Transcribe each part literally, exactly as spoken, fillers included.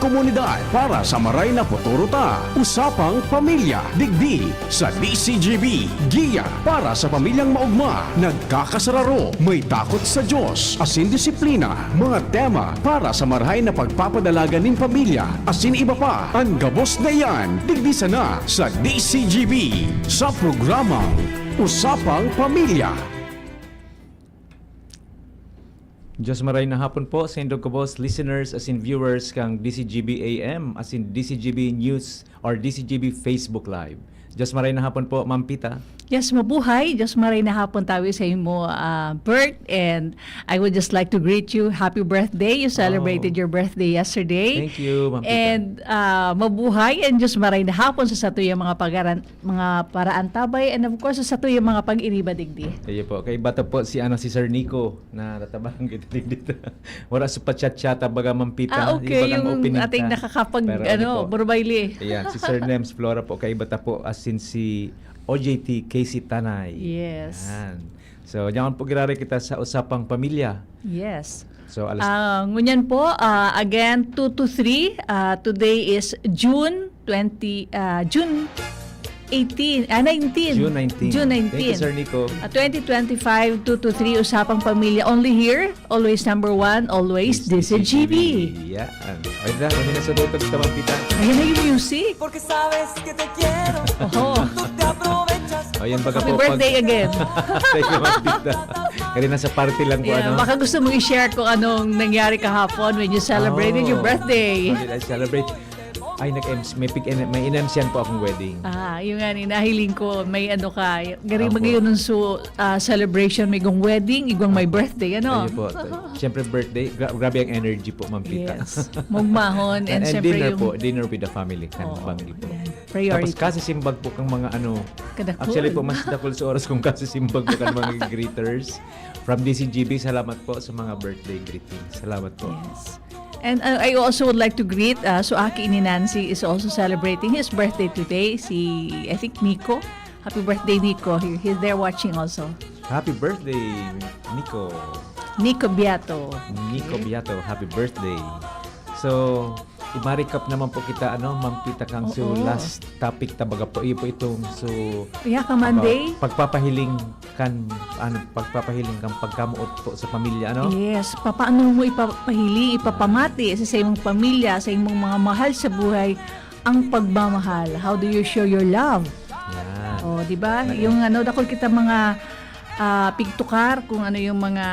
komunidad para sa maray na futuro ta. Usapang Pamilya, digdi sa D C G B. Giya para sa pamilyang maogma, nagkakasararo, may takot sa Diyos, asin disiplina. Mga tema para sa marahay na pagpapadalagan nin pamilya, asin iba pa. An gabos na iyan, digdi sana sa D C G B, sa programang Usapang Pamilya. Diyos maray na hapon po sa indog kabos, listeners asin viewers kang D C G B A M asin D C G B News or D C G B Facebook Live. Diyos maray na hapon po, Ma'am Pita. Yes, mabuhay. Diyos maray na hapon tawi sa imo, ah, Bert. And I would just like to greet you. Happy birthday. You celebrated Oh. your birthday yesterday. Thank you, Ma'am Pita. And ah, mabuhay and Diyos maray na hapon sa satuyang mga pagaran mga paraantabay and of course sa satuyang mga pag-iriba digdi. Iyo po, kaiba ta po si ano si Sir Nico na natabangan kita dito. Wala sa pachat-chat baga, Ma'am Pita. Ah, okay. Iba kang Yung opening ating ta. nakakapag Pero ano, po, burbaili. Ayan, si Sir Nems Flora po, kaiba ta po asin si O J T Casey Tanay. Yes. Ayan. So, diyan po giraray kita sa Usapang Pamilya. Yes. So, alas Ah, ngunyan po, ah, again, two to three. Ah, today is June twenty, ah, June eighteen, ah, nineteen. June nineteen. June Thank you, nineteen. Sir Nico. Ah, twenty twenty-five, two to three, Usapang Pamilya, only here, always number one, always D C G B. Yan. Ay na, kami na sa tutog sa Ma'am Pita. Ayan na yung music. Porque sabes que te quiero, Oho. tú te aprovechas. O, yan baga Happy po. birthday pag, again. Thank you, Ma'am Pita. Kanina sa party lang po, Yeah, ano? Baka gusto mo i-share kung anong nangyari kahapon when you celebrated your Oh. birthday. How did I celebrate? Ay, nag-M C, may, pig, may in-M C-an po akong wedding. Ah, yung nga ni, nahiling ko, may ano ka, gari Opo. mag-iyon so, ah, celebration, may igong wedding, igong may birthday, ano? Ayun po. Siyempre, birthday. Gra- grabe ang energy po, Ma'am Pita. Yes. Mugmahon, and, And, and siyempre dinner yung... po, dinner with the family kan Oo, family po. Yan. Tapos Priority. kasisimbag po kang mga ano. Kadakol. Actually po, mas dakol sa oras kung kasisimbag po kang mga greeters. From D C G B, salamat po sa mga birthday greetings. Salamat po. Yes. And uh, I also would like to greet, uh, so aki ni Nancy is also celebrating his birthday today. Si, I think, Nico. Happy birthday, Nico. He, he's there watching also. Happy birthday, Nico. Nico Biato. Nico Biato, happy birthday. So, i-recap naman po kita, ano, Ma'am Pita, kang so Oo. last topic ta baga po, iyo po itong so Yeah, ka Monday. about pagpapahiling kan ano, pagpapahiling kan pagkamoot po sa pamilya, ano? Yes, papaano mo ipapahiling, ipapamati sa, sa imong pamilya, sa imong mga mahal sa buhay, ang pagmamahal? How do you show your love? Yan. Oh, di ba? Nai- Yung ano, dakol kita mga ah, pigtukar kung ano yung mga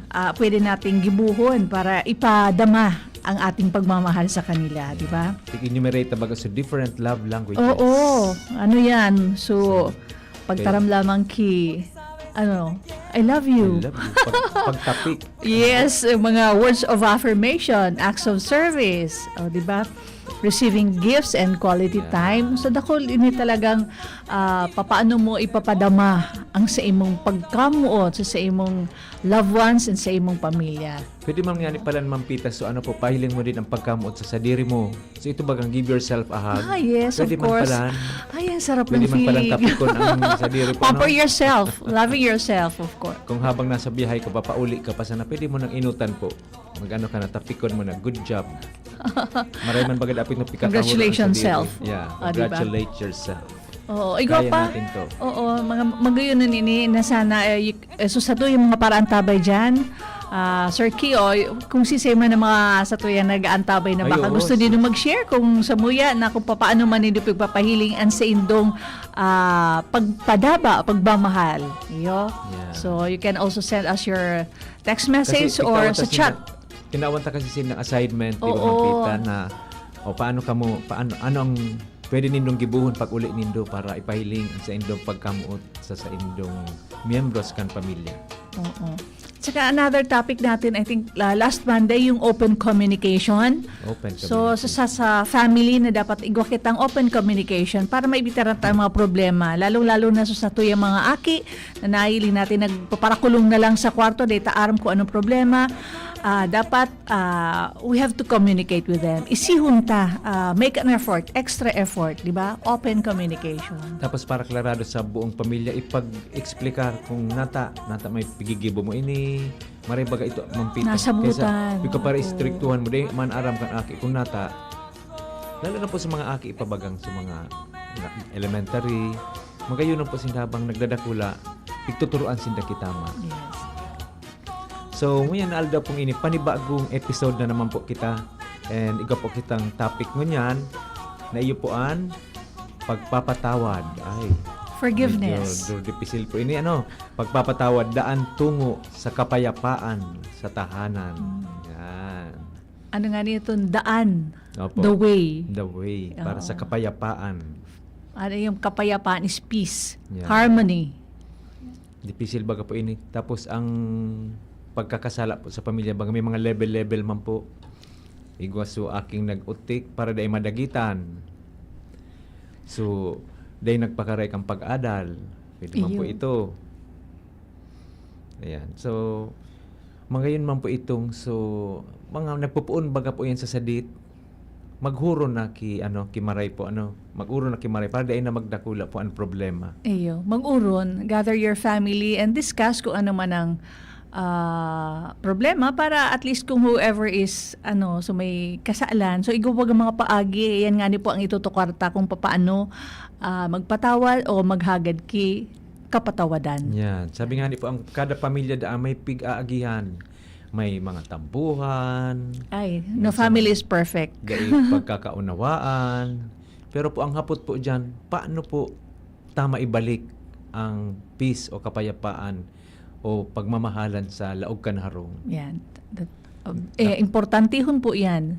ah, pwede nating gibuhon para ipadama ang ating pagmamahal sa kanila, di ba? Pag-enumerate baga sa different love languages. Oo, ano yan? So, pagtaram lamang ki, ano, I love I you. love you. Pag, pagtapik. Yes, yung mga words of affirmation, acts of service, o di ba? Receiving gifts and quality Yeah. time. So, dakol ini talagang ah, papaano mo ipapadama ang sa imong pagkamuot sa, sa imong loved ones and sa imong pamilya. Pwede man nga ni pala, Ma'am Pita, so ano po, pahiling mo din ang pagkamoot sa sadiri mo. So ito bagang give yourself a hug. Ah, yes, Pwede of man course. Pala, Ay, ang sarap pwede ng man palang feeling. tapikon ang sadiri po, Pamper no? Yourself. Loving yourself, of course. Kung habang nasa biyahe ka, papauli ka pa sana, pwede mo nang inutan po. Mag-ano ka na, tapikon mo na. Good job. Maray man bagad apit na pikakahura ang Congratulations, sadiri. self. Yeah, Ah, di ba? Congratulate yourself. Oo, igwa Kaya pa. natin to. Oo, mga magayon na nini na sana eh, y- eh, so sa tuyo mga paraantabay diyan. Ah, Sir Kio, kung si Sema na mga sa tuya nag-aantabay na Ay, baka oo, gusto sir. din mag-share kung sa muya na kung papaano man nindo pagpapahiling ang sa indong ah, pagpadaba, pagmamahal. Iyo. Yeah. So you can also send us your text message Kasi or tinawan sa ta chat. Sinda, tinawan ta kasi sinda assignment, di ba, Oo. Ma'am Pita, na o paano kamo, paano, ano ang pwede nindong gibuhon pag uli nindo para ipahiling ang sa indong pagkamuot sa sa indong miyembros kan pamilya. Oo. Tsaka another topic natin, I think, la- last Monday, yung open communication. Open So, communication. sa, sa family na dapat igwa kitang open communication para maibitaran ta ang mga problema. Lalong-lalo na sa satuyang mga aki na nahiling natin nagpaparakulong na lang sa kwarto, dahil ta aram kung anong problema. Ah, dapat ah, we have to communicate with them. Isihon ta, ah, make an effort, extra effort, di ba? Open communication. Tapos para klarado sa buong pamilya, ipag-explicar kung nata, nata may pigigibo mo ini, Maray baga ito, Ma'am Pita. Nasabutan. Kaysa ikaw pa Oo. restriktuhan mo, di man aram kan aki kung nata. Lalo na po sa mga aki ipabagang sa mga na-, elementary, magayon na po sinda habang nagdadakula, pigtuturuan sinda kita, ma. Yes. So, ngayon na aldaw pong ini, panibagong episode na naman po kita. And iga po kitang topic ngunyan, na iyo po an pagpapatawad. Ay, Forgiveness. medyo dipisil po ini, ano? Pagpapatawad, daan tungo sa kapayapaan sa tahanan. Mm. Yan. Ano nga niya itong daan? Opo. The way. The way para sa Oo. kapayapaan. Ano yung kapayapaan is peace, Yan. harmony. Dipisil baga po ini. Tapos ang pagkakasala po sa pamilya, baga may mga level-level man po. Igwa so aking nag-utik para dai madagitan. So, dai nagpakaray kang pag-adal. Pwede man po Iyo. ito. Ayan. So, magayon man po itong, so, mga nagpupuon baga po yan sa sadit. Maghuron na ki, ano, ki Maray po, ano. Maghuron na ki Maray para dai na magdakula po ang problema. Iyo. Mag-uron, gather your family and discuss kung ano man ang, ah, problema para at least kung whoever is, ano, so may kasalan. So, igubag ang mga paagi. Yan nga ni po ang itutukar ta kung papaano, ah, magpatawad o maghagad ki kapatawadan. Yan. Sabi nga ni po, ang kada pamilya daan may pig-aagihan. May mga tampuhan, Ay, no minsan family mga is perfect. dai pagkakaunawaan. Pero po, ang hapot po diyan, paano po tama ibalik ang peace o kapayapaan o pagmamahalan sa laog kan harong? Yan. That, um, eh, importantehon po yan.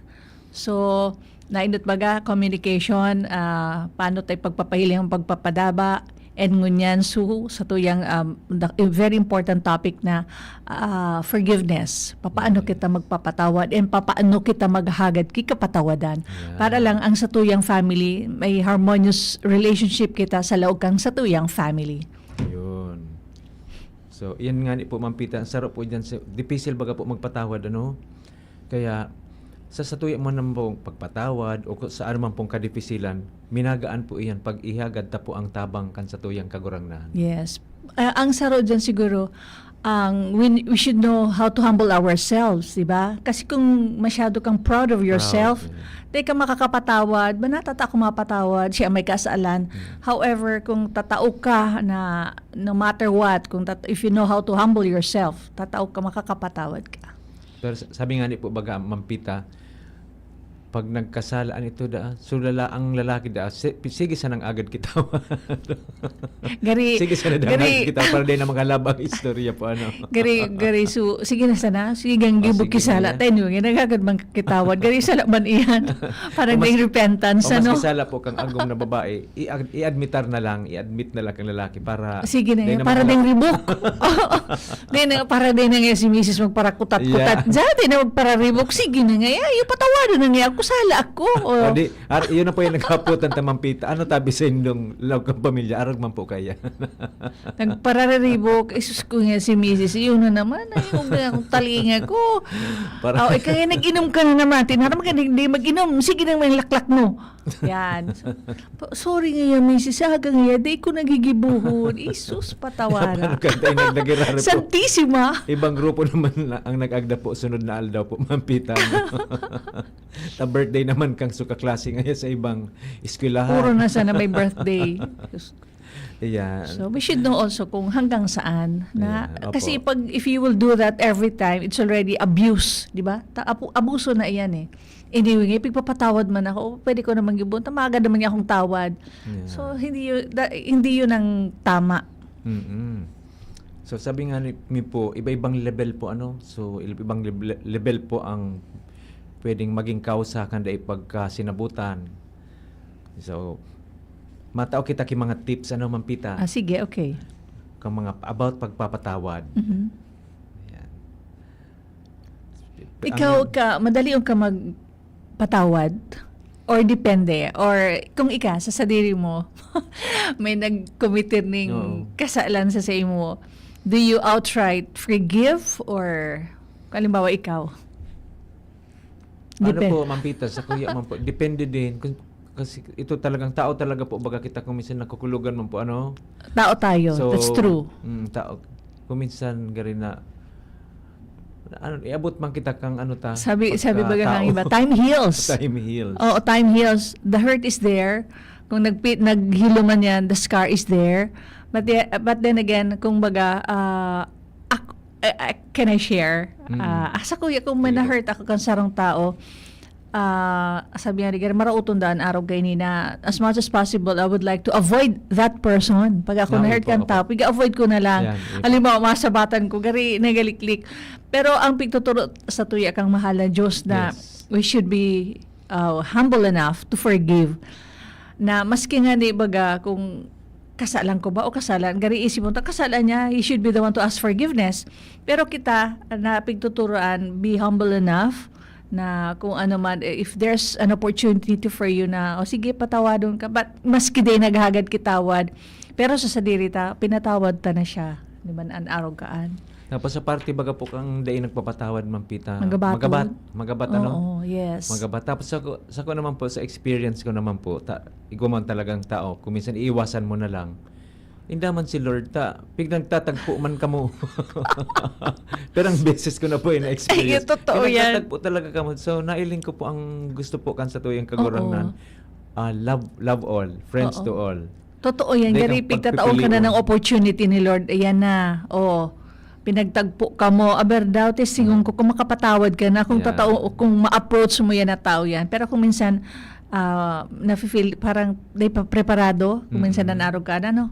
So, naindot baga, communication, ah, paano tayo pagpapahiling ang pagpapadaba, and ngunyan, so, sa tuyang, um, the, a very important topic na, ah, forgiveness. Papaano Okay. kita magpapatawad and papaano kita maghagad ki kapatawadan. Yan. Para lang ang sa tuyang family, may harmonious relationship kita sa laog kang sa tuyang family. Yun. So, yan nga ni po, Ma'am Pita, ang saro po dyan, sa, dipisil baga po magpatawad, ano? Kaya, sa satuya man ang pong pagpatawad o ku-, sa anuman pong kadipisilan, minagaan po iyan pag ihagad ta po ang tabang kan satuyang Kagurangnan. Yes. Ah, ang saro dyan siguro, ang we, we should know how to humble ourselves, di ba? Kasi kung masyado kang proud of yourself, Proud, yeah. di ka makakapatawad, ba natata ako mapatawad, siya may kasalan. Hmm. However, kung tatao ka na no matter what, kung tat-, if you know how to humble yourself, tatao ka, makakapatawad ka. Pero sa-, sabi nga ni po baga, Ma'am Pita, pag nagkasala, ano ito da, so lala-, ang lalaki da, si-, sige sanang agad kita. Gari, Sige sana da, gari, agad kita, para di na makalaba ang istorya po, ano. Gari, gari, so, sige na sana, sige, gang O, gibog sige na kisala, yan. tayo nyo, ginagagad mang kitawad, gari, sala man iyan. Parang O, may mas-, repentance, o, ano? maski sala po kang agom na babae, i-ad-, i-admitar na lang, i-admit na lang kang lalaki para Sige na di nga, na para makalaba. ding ribok. Di na, para di na nga si misis magparakutat-kutat. Yeah. Diyan, di na magpararibok. Sige na nga, yeah, yung patawarin na nga ako, sala ako. O. O, di, ar-, yun na po yung nagkaputan ta, Ma'am Pita. Ano tabi sa indong laog kang pamilya? Arog man po kaya. Nagpararibok. Isus ko nga si misis, yun na naman. Ay, huwag na akong talinga ko. Para O, ikaw nga, nag-inom ka na naman. Tinaram ka, hindi mag-inom. Sige na, may laklak mo. Yan. So, pa-, sorry nga yan, misis. Aga nga yan, di ko nagigibuhon. Isus, patawaran. Paano ka tayo nagdagirari po? Santisima! Ibang grupo naman na ang nag-agda po, sunod na aldaw po, Ma'am Pita, no? Ta birthday naman kang sukaklase ngayon sa ibang eskwelahan. Puro na sana may birthday. Diyos ko. Ayan. So, we should know also kung hanggang saan na, Ayan, opo. kasi pag, if you will do that every time, it's already abuse, di ba? Ta-, apu-, abuso na iyan eh. Anyway, nga, pigpapatawad man ako, pwede ko naman gibon, ta maaga naman niya akong tawad. Yeah. So, hindi yun, da-, hindi yun ang tama. Mm-mm. So, sabi nga ni, mi po, iba-ibang level po, ano? So, il-, ibang level, level po ang pwedeng maging kausa kan dai pagkasinabutan. So, matao kita ki mga tips, ano, Ma'am Pita? Ah, sige, okay. Kang mga about pagpapatawad. Mhm. Ayan. Ikaw Ang ka, madali yung ka magpatawad? Or depende? Or kung ika, sa sadiri mo, may nag-commit ning Oo. kasalan sa, sa imo, do you outright forgive? Or, halimbawa, ikaw? Ano Depe- po, Ma'am Pita, sa kuya man po, depende din. Kung, kasi ito talagang tao talaga po, baga kita kung minsan nakukulugan man po, ano? Tao tayo. So, That's true. mm, tao. Kung minsan, gari na, ano, iabot man kita kang ano ta, Sabi, sabi baga pagkatao. Ng iba, "Time heals." Time heals. Oo, time heals. The hurt is there. Kung nagpi-, naghilo man yan, the scar is there. But, the, but then again, kung baga, ah, ak-, eh, eh, can I share? Mm. Ah, asa kuya, kung may Sige po. Na-hurt ako kang sarong tao, ah, sabi nga ni Gary, marauton daan araw kaini na, as much as possible, I would like to avoid that person. Pag ako Nawi na-hurt po kang ako. tao, pag-avoid ko na lang. Yan, yun po. Halimbawa, masabatan ko, gari, nagaliklik. Pero ang pigtuturo sa tuya kang mahal na Diyos na Yes. we should be uh, humble enough to forgive. Na maski nga ni baga kung kasalan ko ba o kasalan, gari isip mo, ta kasalan niya, he should be the one to ask forgiveness. Pero kita, na pigtuturoan, be humble enough na kung ano man, if there's an opportunity for you na, o sige, patawadon ka. But maski di naghagad kitawad, pero sa sadiri ta, pinatawad ta na siya. Di ba, an arog kaan? Tapos sa parte baga po kang dai nagpapatawad, Ma'am Pita. Magabaton. Magabat. Magabat, ano? Oo, yes. Magabat. Tapos sa, sa ko naman po, sa experience ko naman po, ta, igwa man talagang tao, kung minsan iiwasan mo na lang. Inda man si Lord, ta, pig nagtatagpo man kamo. Pero ang beses ko na po yung experience. Ay, totoo yan. Nagtatagpo talaga kamo. So, nailing ko po ang gusto po kan sa tuyang kagurangnan. Oo. Ah, love, love all, friends Oo. To all. Totoo yan, Dai gari, kang pigtataon ka na pagpipilion. Ng opportunity ni Lord. Ayan na. Oh, pinagtagpo ka mo. Aber daw, testingon Mm. ko kung makapatawad ka na, kung Yeah. tatao, kung ma-approach mo yan na tao yan. Pero kung minsan, ah, nafe-feel, parang di pa preparado, kung minsan Mm. Nanarog ka na, no?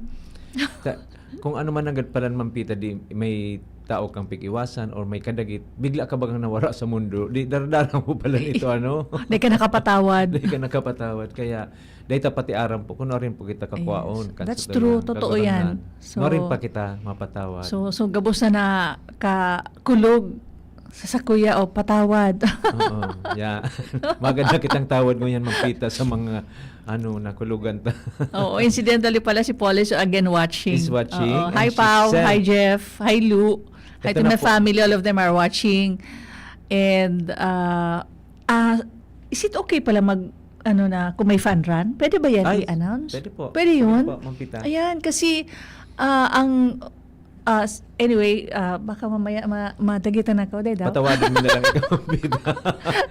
Ta, kung ano man agad pala, Ma'am Pita, di may tao kang pig-iwasan or may kadagit, bigla ka bagang nawara sa mundo, di daradara mo pala nito, ano? Di ka nakapatawad. Di ka nakapatawad. Kaya, dahil ta pati aram po, kung ano rin po kita kakwaon, Yes. kan That's sa true. tuyang Totoo yan. kagurangnan, So, ano rin pa kita mapatawad. So, so gabos na nakakulog sa sakuya o patawad. Oo, yeah. Maganda kitang tawad mo yan, Ma'am Pita, sa mga, ano, nakulugan ta. Oo, incidentally pala si Paul is again watching. Is watching, Oo. and Hi, she Pao. said, Hi, Jeff. Hi, Lou. Hi Ito to na my po. Family. All of them are watching. And, uh, ah, is it okay pala mag, ano na, kung may fun run? Pwede ba yan Ay, i-announce? Pwede po. Pwede yun? Pwede po, Ma'am Pita. Ayan, kasi, ah, ang, ah, s-, anyway, ah, baka mamaya ma-, madagitan ako, dahil daw. Patawadin mo na lang ikaw, Ma'am Pita.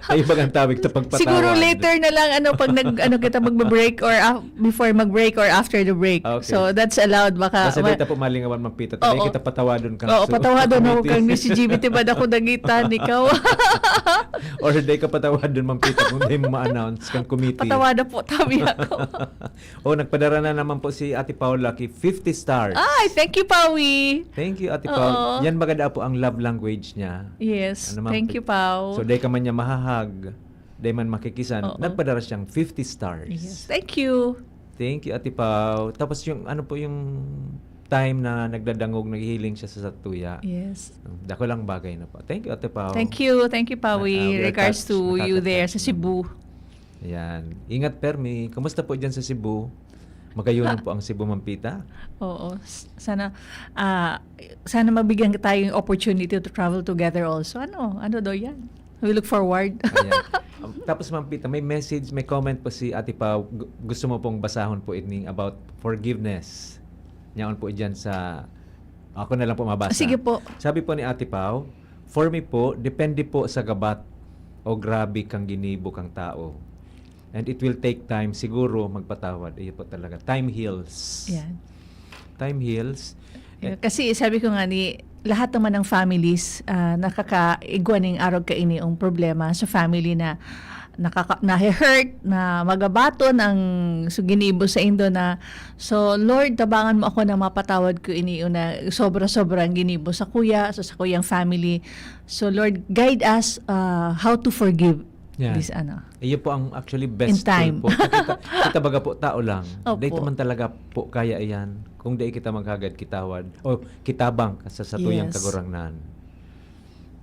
Ay, ibang ang tawag sa pagpatawad. Siguro later na lang, ano, pag nag, ano kita, magbe-break or af-, before mag-break or after the break. Okay. So, that's allowed. Baka, Kasi ma- dahil ta po malingawan, Ma'am Pita. Tayo Oo. Kita patawadon ka. Oo, So, patawadon ako committee. Kang Miss G B T, ba't ako nagitan, ikaw? Or dahil ka patawadon, Ma'am Pita, kung dahil mo ma-announce kang committee. Patawada po, tabi ako. Oh, nagpadara na naman po si Ate Paula ki fifty stars. Ay, thank you, Pawi. Thank you, Ate Oo. Paula. Yan maganda po ang love language niya. Yes, Ano, Ma'am thank Pi- you, Pao. So, dahil ka man niya mahahag, dahil man makikisan, Oo. nagpadara siyang fifty stars. Yes, thank you. Thank you, Ate Pao. Tapos yung, ano po yung time na nagdadangog, naghihiling siya sa satuya? Yes. Dako lang bagay na po. Thank you, Ate Pao. Thank you, thank you, Pawi. Ah, we are Regards touched. To you Nakaka-touch there sa naman. Cebu. Yan. Ingat, Permi. Kumusta po dyan sa Cebu? Magayon po ang Cebu, Ma'am Pita? Oo. S-, sana, ah, sana mabigyan tayo yung opportunity to travel together also. Ano? Ano daw yan? We look forward. Ayan. Um, tapos, Ma'am Pita, may message, may comment po si Ate Pao. Gu-, gusto mo pong basahon po ini about forgiveness. Yaon po dyan sa, ako na lang po mabasa. Sige po. Sabi po ni Ate Pao, "For me po, depende po sa gabat o grabe kang ginibo kang tao. And it will take time, siguro, magpatawad." Iyo po talaga. Time heals. Yan. Time heals. Yeah, kasi sabi ko nga ni, lahat naman ng families, ah, nakakaigwa ning arog kaini yung problema sa family na nakaka-, nahe-hurt, na magabaton ang su-, ginibo sa indo na, so, Lord, tabangan mo ako na mapatawad ko ini na sobra-sobra ang ginibo sa kuya, sa, sa kuyang family. So, Lord, guide us, ah, how to forgive Yan. this, ano. Iyo po ang actually best In time. Tool po. Kita, kita baga po, tao lang. Opo. Dahil man talaga po kaya iyan. Kung dahil kita maghagad kitawad, o kitabang sa satuyang Yes. kagurangnan.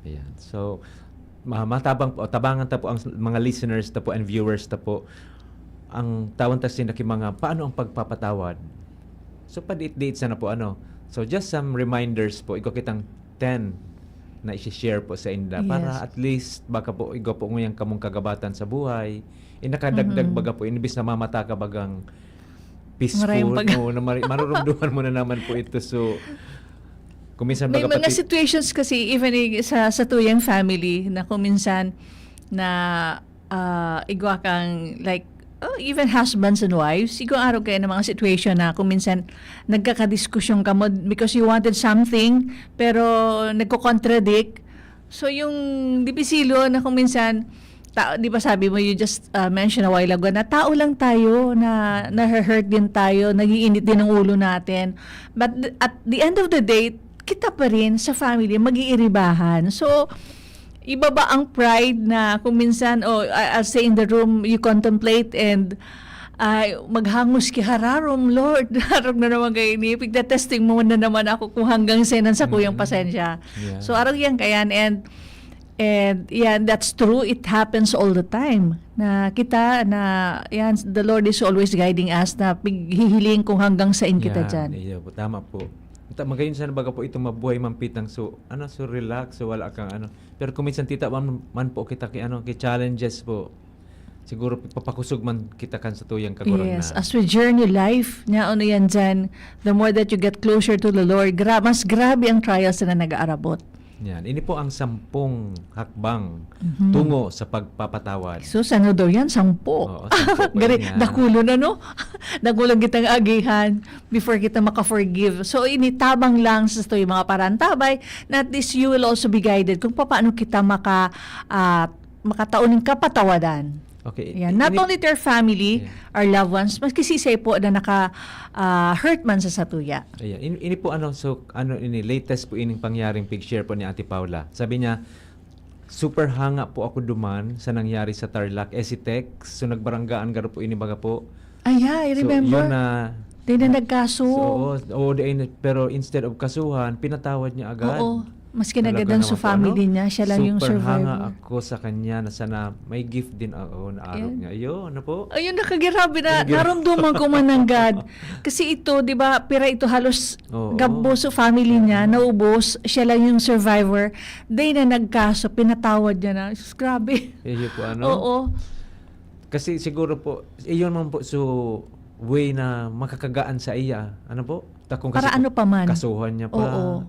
Ayan. So, ma-, matabang po, tabangan ta po ang s-, mga listeners ta po and viewers ta po. Ang tawan ta sinda ki mga, paano ang pagpapatawad? So, padiit-diit sana po, ano. So, just some reminders po. Igwa kitang ten na isi-share po sa inda. Para Yes. at least, baka po, igwa po nguyang kamong kagabatan sa buhay. Inakadagdag Mhm. baga po, inibis na mamata ka bagang peaceful. Maray ang pag- Oo, na mari-, marurumduman mo na naman po ito. So, Kung minsan May baga mga pati situations kasi even i- sa, sa tuyang family na kung minsan na ah, igwa kang like, oh, even husbands and wives, igwa arog kayo ng mga situation na kung minsan nagkakadiskusyon ka mo because you wanted something pero nagko-contradict. So yung dipisiloon na kung minsan, ta- di ba sabi mo, you just uh, mentioned a while ago na tao lang tayo, na na-hurt din tayo, nag-iinit din ang ulo natin. But th- at the end of the day, kita pa rin sa family, mag-iiribahan. So, ibaba ang pride na kung minsan, oh, I- I'll say in the room, you contemplate and ay maghangos ki hararom, Lord. Harog na naman kayo ini. Pigta-testing mo na naman ako kung hanggang saan ang sakuyang Mm. pasensya. Yeah. So, arog yan kayan. And, and yeah, that's true. It happens all the time. Na kita, na yan, the Lord is always guiding us na pighihiling kung hanggang saan kita Yan, dyan. Iyo po, tama po. Ta- Magayon sana baga po itong mabuhay mampitang so ano so relax so wala kang ano. Pero kung minsan tita man, man po kita kay ano kay challenges po. Siguro papakusog man kita kan sa tuyang kagurang Yes, na. As we journey life, niya ano yan dyan, the more that you get closer to the Lord, gra- mas grabe ang trials na nag-aarabot. Yan. Ini po ang sampung hakbang Mhm. tungo sa pagpapatawad. So, ano daw yan? Sampo. Oo, sampo po Gari, yan. Dakulon ano? Dakulon kitang agihan before kita maka-forgive. So, initabang lang sa ito yung mga parantabay na at least you will also be guided kung paano kita maka, ah, makataon ng kapatawadan. Okay. Yan. Not Ini- only to your family, Yeah. our loved ones, maski si Isay po na naka-hurt man sa satuya. Ayan. In, ini po ano, so ano ini latest po ining pangyaring pig-share po ni Ate Paula. Sabi niya, super hanga po ako duman sa nangyari sa Tarlac, Esitex. So nagbaranggaan garo po ini baga po. Ay, yeah, I So, remember. Yun na Di na nagkaso. So, oo, oo, di ay na- pero instead of kasuhan, pinatawad niya agad. Oo. Maski Talaga nagadan naman sa po, family ano? niya, siya lang yung Super hanga survivor. Ako sa kanya na sana may gift din ako na arog Ayan. Niya. Ayun, ano po? Ayun, nakagirabe na, Nakagirabe. Naramdaman ko man ng God. Kasi ito, di ba, pira ito halos Oo. gabos sa family niya, naubos, siya lang yung survivor. Day na nagkaso, pinatawad niya na. Sus, grabe. Iyo po, ano? Oo. Kasi siguro po, iyon man po so way na makakagaan sa iya. Ano po? Takong Para kasi ano pa man. Kasuhan niya pa. Oo.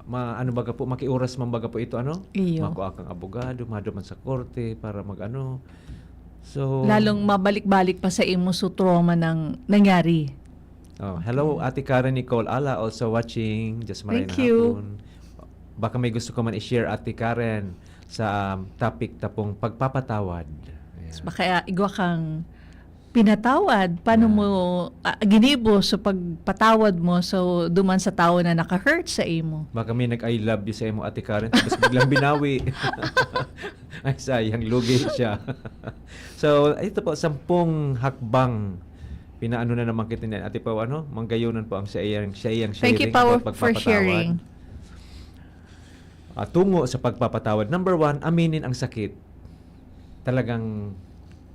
Ma, ano baga po, makiuras man baga po ito, ano? Iyo. Makuha kang abogado, maduman sa korte para mag-ano. So, Lalong mabalik-balik pa sa imo so trauma ng nangyari. Oh, hello, Ate Karen Nicole Ala, also watching. Just maray Thank na you. Hapon. Baka may gusto ko man i-share, Ate Karen, sa um, topic tapong pagpapatawad. Ayan. Baka igwa kang pinatawad, paano Yeah. mo ah, ginibo sa pagpatawad mo so duman sa tao na naka-hurt sa imo? Baka may nag-I love you sa imo, Ate Karen, tapos biglang binawi. Ay, sayang, lugi siya. So, ito po, sampung hakbang. Pinaano na naman kita ni Ate Pao, ano? Manggayonan po ang sa iyang, sa iyang Thank you, sharing Pao, about for pagpapatawad. Sharing. Ah, tungo sa pagpapatawad. Number one, aminin ang sakit. Talagang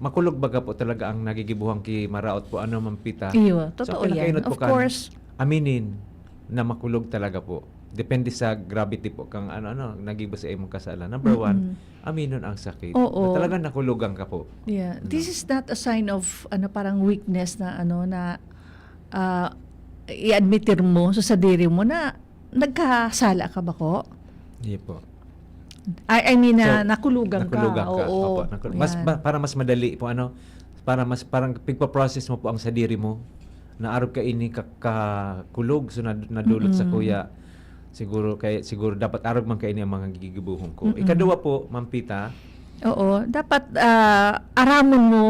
makulog baga po talaga ang nagigibuhang ki maraot po ano mampita. Iyo, So, totoo kinakainot yan. po Of kan, course. Aminin na makulog talaga po. Depende sa gravity po kang ano ano nagibo sa imong kasala. Number one, Mm-mm. Aminon ang sakit. Oo. Na talagang nakulogan ka po. Yeah, Ano? This is not a sign of ano parang weakness na ano na ah, i-admitir mo sa sadiri mo na nagkasala ka ba ko? Hindi po. I, I mean na So, nakulugan ka. Nakulugan ka. Oo. Opo, nakul- mas Yan. ba- para mas madali po ano, para mas parang pigpa-process mo po ang sadiri mo na arog ka ini ka, kakulog so nad- nadulot sa Mm-mm. kuya siguro kay siguro dapat arog man kaini ang mga gigibuhon ko. Mm-mm. Ikaduha po, Ma'am Pita, Oo, dapat ah, aramon mo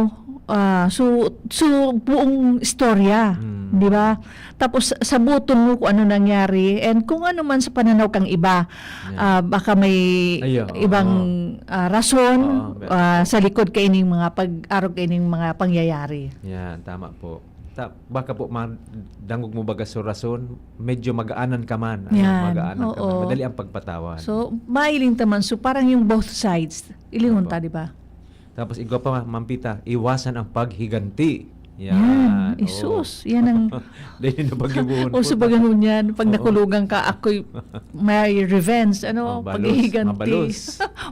ah, so so buong istorya, Mm. 'di ba? Tapos sabuton mo kung ano nangyari and kung ano man sa pananaw kang iba. Yeah. Ah, baka may Ayo, oo. ibang ah, rason Oo, may- ah, sa likod kaining mga pag-arog kaining mga pangyayari. Yan, tama po. Ta- baka po ma- dangog mo baga so rason, medyo magaanan ka man. Ano, Yan, magaanan ka man. oo. Madali ang pagpatawad. So, mahiling ta man. So, parang yung both sides, ilingon Opo. ta, di ba? Tapos igwa pa, Ma'am Pita, iwasan ang paghiganti. Yan, Yan. isus. Yan ang Dahil na paghibuhon uso po. Pag ganun yan, pag Oo. nakulugan ka, ako'y may revenge, ano, Oh, balos, paghihiganti. mabalos.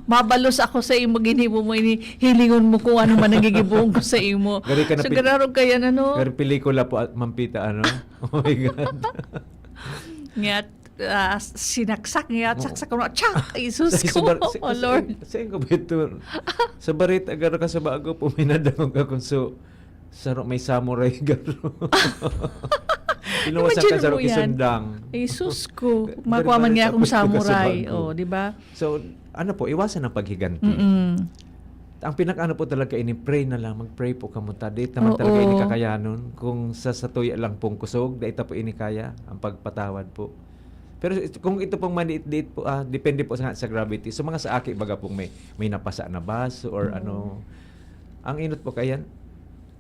Mabalos ako sa imo, ginibo mo, ini, hilingon mo kung ano man ang gigibuhon ko sa imo. Gari ka na So, pin- gararog ka yan, ano? Pero pelikula po, at Ma'am Pita, ano? Oh my God. Ngat. ah, sinaksak niya, Oo. saksak ko na, tsak! Ay, sus Sa ko, subar- sa- oh sa- Lord. Sa inyo ba ito? Sa barit, agar ka sa bago po, may nadangog ako. So, saro, may samurai garo. Inuwasan Imagine ka sa mo yan. Isundang. Ay, sus ko. Very Makuha man valid niya akong topic ko kasi samurai. bago. Oh, di ba? So, ano po, iwasan ang paghiganti. Mm-mm. Ang pinakaano po talaga ini, pray na lang. Mag-pray po kamo ta. Di naman Oo. talaga ini kakayanon. Kung sa satuya lang pong kusog, di ita po ini kaya, ang pagpatawad po. Pero it- kung ito pong maniit-diit po, ah, depende po sa, sa gravity. So, mga sa aki, baga pong may, may napasa na baso or Oo. ano. Ang inot po kayan,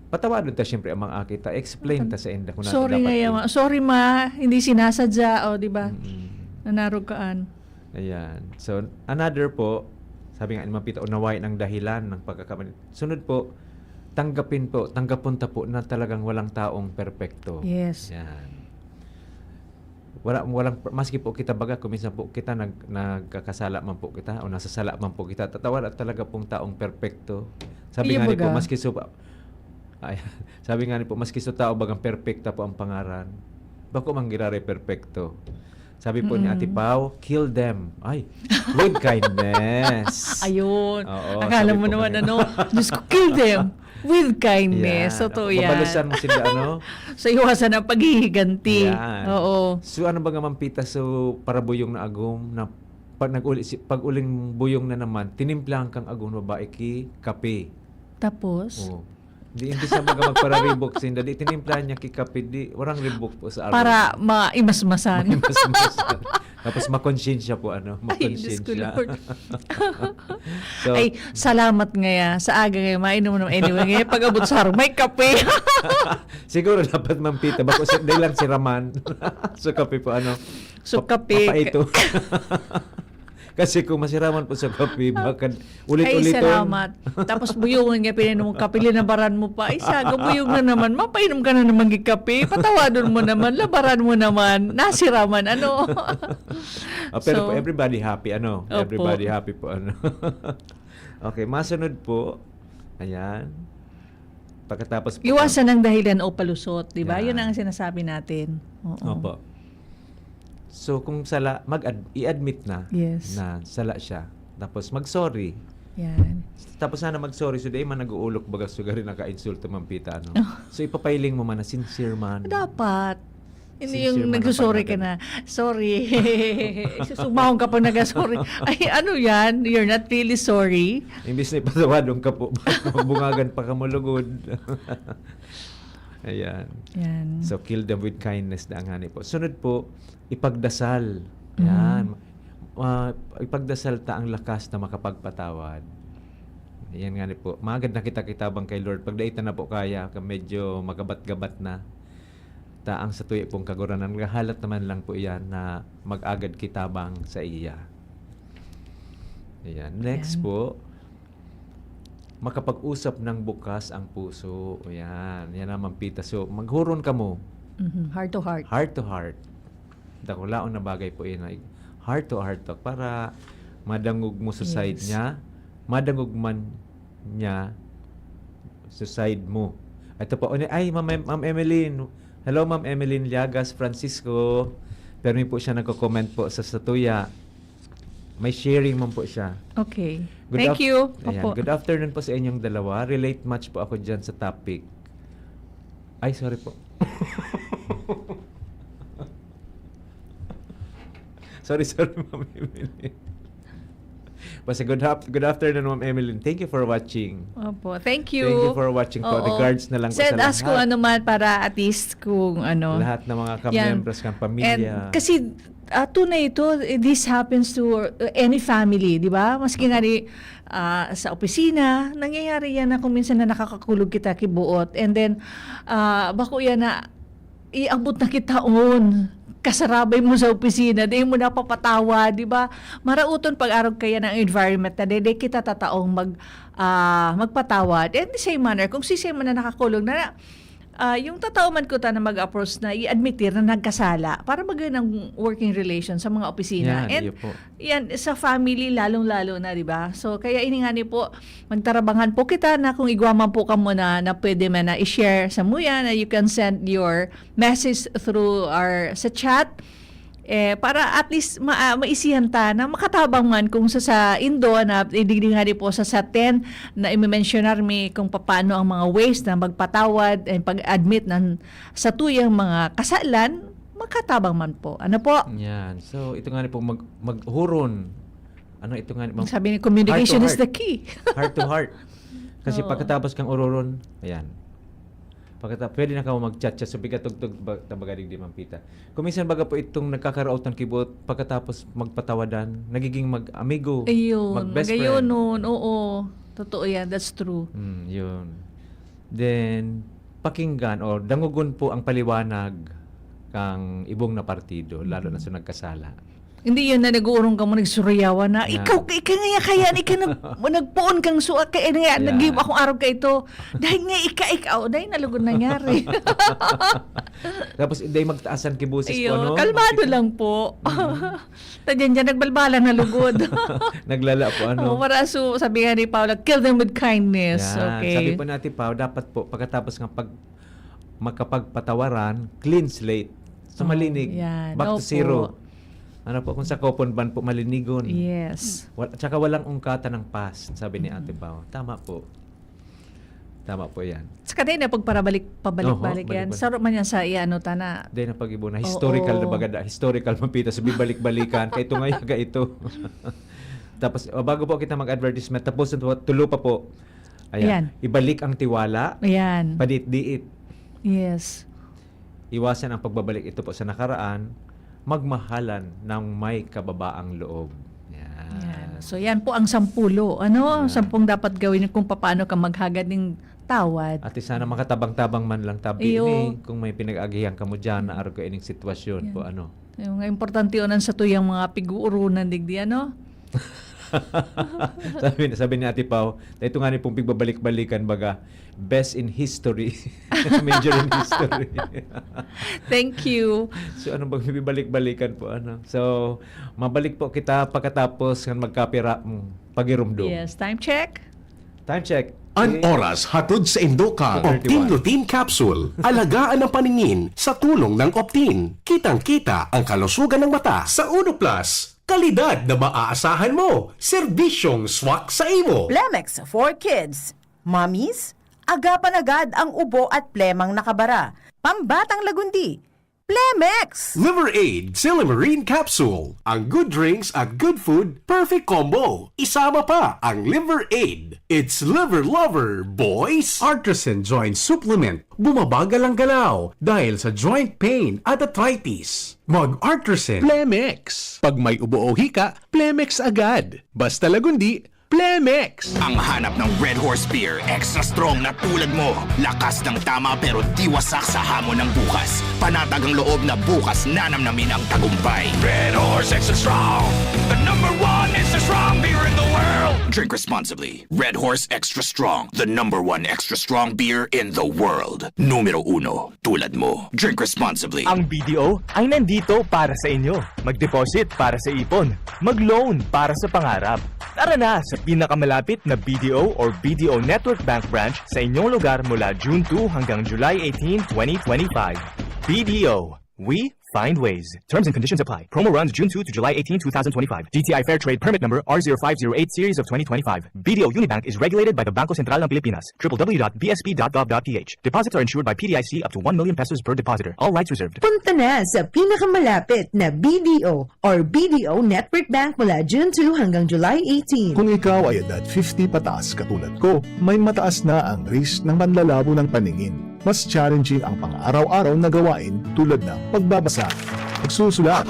patawadon ta siyempre ang mga aki ta. Explain ta sa inda kung ano Sorry dapat nga, i- ma. Sorry, ma. Hindi sinasadya. O, di ba? Mm-mm. Nanarog kaan. Ayan. So, another po, sabi nga ni Ma'am Pita, unawain ang dahilan ng pagkakamali. Sunod po, tanggapin po, tanggapon ta po na talagang walang taong perpekto. Yes. Yan. Wala, walang, maski po kita baga, kung minsan po kita nag, nagkakasala man po kita o nasasala man po kita, tatawa talaga pong taong perpekto. Sabi Iyo nga ni po, baga. maski so, ay, sabi nga ni po, maski so tao bagang perpekta po ang pangaran, bako man giraray perpekto. Sabi po ni Ate Mm. Pao, kill them. Ay, with kindness. Ayun. Oo, Akala sabi mo po naman, kanina. Ano, Diyos ko, kill them with kindness. Yan. Totoo Ako, yan. mabalusan mo sila, ano? So, iwasan ang paghihiganti. Yan. Oo. So, ano ba nga, Ma'am Pita? So, para buyong na agom na pag nag-uli, si, pag uling buyong na naman, tinimplahan kang agom na babae ki kape. Tapos? Oh. Di, imbis na baga magpararibok sinda, di tinimplahan niya ki kape, di, warang ribok po sa araw. Para maimasmasan. Mas, mas, tapos makonsyensya po, ano, Ay, Diyos ko, makonsyensya. Lord. So, Ay, salamat ngaya. Sa aga ngaya, mainom naman. Anyway, ngaya pag-abot sa araw, may kape. Siguro dapat, Ma'am Pita, bako si, dahil lang si Raman. So, kape po, ano, So, pa- kape. papaito. Kasi kung masiraman po sa kape, baka Ay, ulit-ulit. salamat. Tapos buyungan niya, pinainom mong kape, linabaran mo pa. Ay, sago, buyog na naman. Mapainom ka na naman ng kape. Patawadon mo naman, labaran mo naman. Nasiraman, ano? Ah, pero So, po, everybody happy, ano? Opo. Everybody happy po, ano? Okay, masunod po. Ayan. Pagkatapos po, Iwasan ang dahilan o palusot, di ba? Yan. Yun ang sinasabi natin. Oo. Opo. So, kung sala, mag i-admit na Yes. na sala siya. Tapos mag-sorry. Yan. Tapos sana mag-sorry, so di man nag-uulok baga, so gari naka-insulto, Ma'am Pita, ano? So, ipapailing mo man na sincere man. Dapat. Hindi Sincere yung man ang nagsusorry ka pagkakita. Na, "Sorry." Susumahon ka pa nag-sorry. Ay, ano yan? You're not really sorry. Imbis na ipatawadon ka po, magbungagan pa ka mo lugod. Ayan. Yan. So, kill them with kindness na ang hani po. Sunod po, ipagdasal. Yan. Mm. Ah, ipagdasal ta ang lakas na makapagpatawad. Yan nga ni po. Magad na kita kitabang kay Lord. Pag dai ta na po kaya, ka medyo magabat-gabat na, ta ang satuya pong kaguranan, naghahalat naman lang po iyan na mag-agad kitabang sa iya. Ayan. Next Ayan. po, makapag-usap ng bukas ang puso. Ayan. Yan naman, Pita. So, maghuron ka mo. Mhm. Heart to heart. Heart to heart. Dakulaon na bagay po yun. Ay, heart to heart talk. Para madangog mo sa side Yes. niya, madangog man niya sa side mo. Ito po, ay, Ma'am, Em- Ma'am Emeline. Hello, Ma'am Emeline Llagas Francisco. Permi po siya nagko-comment po sa satuya. May sharing man po siya. Okay. Good Thank af- you. Ayan. Opo. Good afternoon po sa inyong dalawa. Relate much po ako dyan sa topic. Ay, sorry po. Sorry, sorry, Ma'am Emeline. Basta good, hap- good afternoon, Ma'am Emeline. Thank you for watching. Opo. Thank you. Thank you for watching po. Oo. Regards na lang po Send sa us kung lahat. Ano man para at least kung ano. Lahat ng mga Yan. Kamiyembros, kang pamilya. And kasi ah, tunay ito, eh, this happens to uh, any family, di ba? Maski nga ni ah, sa opisina, nangyayari yan na kung minsan na nakakakulog kita kibuot. And then, ah, bako yan na iabot na kita on kasarabay mo sa opisina, di mo napapatawa, di ba? Marauton pag-arog kaya ng environment na di, di kita tataong mag, ah, magpatawad. And the same manner, kung sisay man na nakakulong na, ah, yung tatao man ko ta na mag-approach na i-admitir na nagkasala para magkaroon ng working relation sa mga opisina. Yan, And iyo po. Yan, sa family, lalong-lalo na, di ba? So, kaya ini nga ni po, magtarabangan po kita na kung igwa man po kamo na, na pwede man na i-share sa muya, na you can send your message through our, sa chat. Eh, para at least ma-, ah, maisihan ta na makatabang man kung sa, sa indo na, eh, digdi nga di po sa, sa ten na imimensyonar mi kung papaano ang mga ways na magpatawad and pag-admit ng sa tuyang mga kasalan, makatabang man po. Ano po? Yan. So, ito nga ni po, mag, maghuron. Ano ito nga ni, mag, Sabi ni, communication heart to is the heart. Key. Heart to heart. Kasi Oo. Pagkatapos kang ururon, ayan. Pagkatapos, pwede na ka magchat-chat. So, bigatugtog, ba- tabaga, digdi man pita. Kung minsan baga po itong nagkakaraotan kibot, pagkatapos magpatawadan, nagiging mag-amigo, Ayun, mag-best magayon friend. Nun. Oo, totoo yan. That's true. Mm, yun. Then, pakinggan o dangogon po ang paliwanag kang ibong na partido, lalo na sa nagkasala. Hindi yun na nag-uurong ka mo, nagsuruyawan na. Yeah. Ikaw, ikaw nga kaya, ikaw nag, nagpoon kang suak, kaya nga, Yeah. nag-give akong araw ka ito. Dahil nga ika, ikaw, dahil nalugod nangyari. Tapos, hindi magtaasan kiboses po, Ayun, ano? kalmado lang po. Tadyan dyan, nagbalbala na lugod. Naglala po, ano? Oh, para so, sabi nga ni Paula, kill them with kindness. Yan. Okay. Sabi po ni Ate Pao, dapat po, pagkatapos ng pag, makapagpatawaran, clean slate. So, Oh, malinig. yan. Back to Opo. Zero. Ano po, kung sa Coupon Bond po, malinigon. Yes. Wal, tsaka walang ungkatan ng past, sabi ni Ate Pao. Tama po. Tama po yan. Saka din na pagparabalik, pabalik-balik Oho, yan. balik-balik. Saro man yan sa iano ta na. Dahil na pag-ibo na historical Oo. na baga, historical mapita sa bibalik-balikan. Kaya ito nga yung ito. Tapos, uh, bago po kita mag-advertisement, tapos ito, tulo pa po. Ayan. Ayan. Ibalik ang tiwala, Ayan. padiit-diit. Yes. Iwasan ang pagbabalik ito po sa nakaraan, magmahalan ng may kababaang loob. Yan. Yan. So yan po ang sampulo. Ano? Yan. Sampung dapat gawin kung paano ka maghagad ng tawad. At sana makatabang-tabang man lang tabi Iyo. ini kung may pinag-agihan ka mo dyan na arog ka ining sitwasyon Yan. po ano. Yung importante unan sa tuyang mga piguurunan digdi, ano? sabi, sabi ni Ate Pao, ito nga ni pong pigbabalik-balikan baga, best in history, major in history. Thank you. So ano bang bibalik-balikan po ano? So mabalik po kita pagkatapos ng magkapira mm, pagirumdom. Yes, time check. Time check. An oras hatod sa Indokang Thirty-one. Optin Lutein Capsule. Alagaan ang paningin sa tulong ng Optin. Kitang-kita ang kalusugan ng mata sa Uno Plus. Kalidad na maaasahan mo. Serbisyong swak sa imo. Plemex for Kids. Mommies, agapan agad ang ubo at plemang nakabara. Pambatang lagundi. Plemex! Liver Aid Silymarin Capsule. Ang good drinks at good food, perfect combo. Isama pa ang Liver Aid. It's Liver Lover, boys! Artisan Joint Supplement. Bumabagal ang galaw dahil sa joint pain at arthritis. Mag Artisan Plemex. Pag may ubo o hika, Plemex agad. Basta lagundi, Plemex! Ang hanap ng Red Horse Beer, extra strong na tulad mo. Lakas ng tama pero di wasak sa hamon ng bukas. Panatag ang loob na bukas nanamnamin ang tagumpay. Red Horse Extra Strong, the number one extra strong beer in the world. Drink responsibly. Red Horse Extra Strong, the number one extra strong beer in the world. Numero uno, tulad mo. Drink responsibly. Ang B D O ay nandito para sa inyo. Mag-deposit para sa ipon. Mag-loan para sa pangarap. Tara na sa pinakamalapit na B D O or B D O Network Bank branch sa inyong lugar mula June two hanggang July eighteen, twenty twenty-five. B D O, we find ways. Terms and conditions apply. Promo runs June two to July eighteen, two thousand twenty-five. D T I Fair Trade Permit Number R zero five zero eight Series of twenty twenty-five. B D O Unibank is regulated by the Bangko Sentral ng Pilipinas. W W W dot B S P dot gov dot P H. Deposits are insured by P D I C up to one million pesos per depositor. All rights reserved. Punta na sa pinakamalapit na B D O or B D O Network Bank mula June two hanggang July eighteen. Kung ikaw ay edad fifty pataas katulad ko, may mataas na ang risk ng panlalabo ng paningin. Mas challenging ang pang-araw-araw na gawain tulad ng pagbabasa, pagsusulat,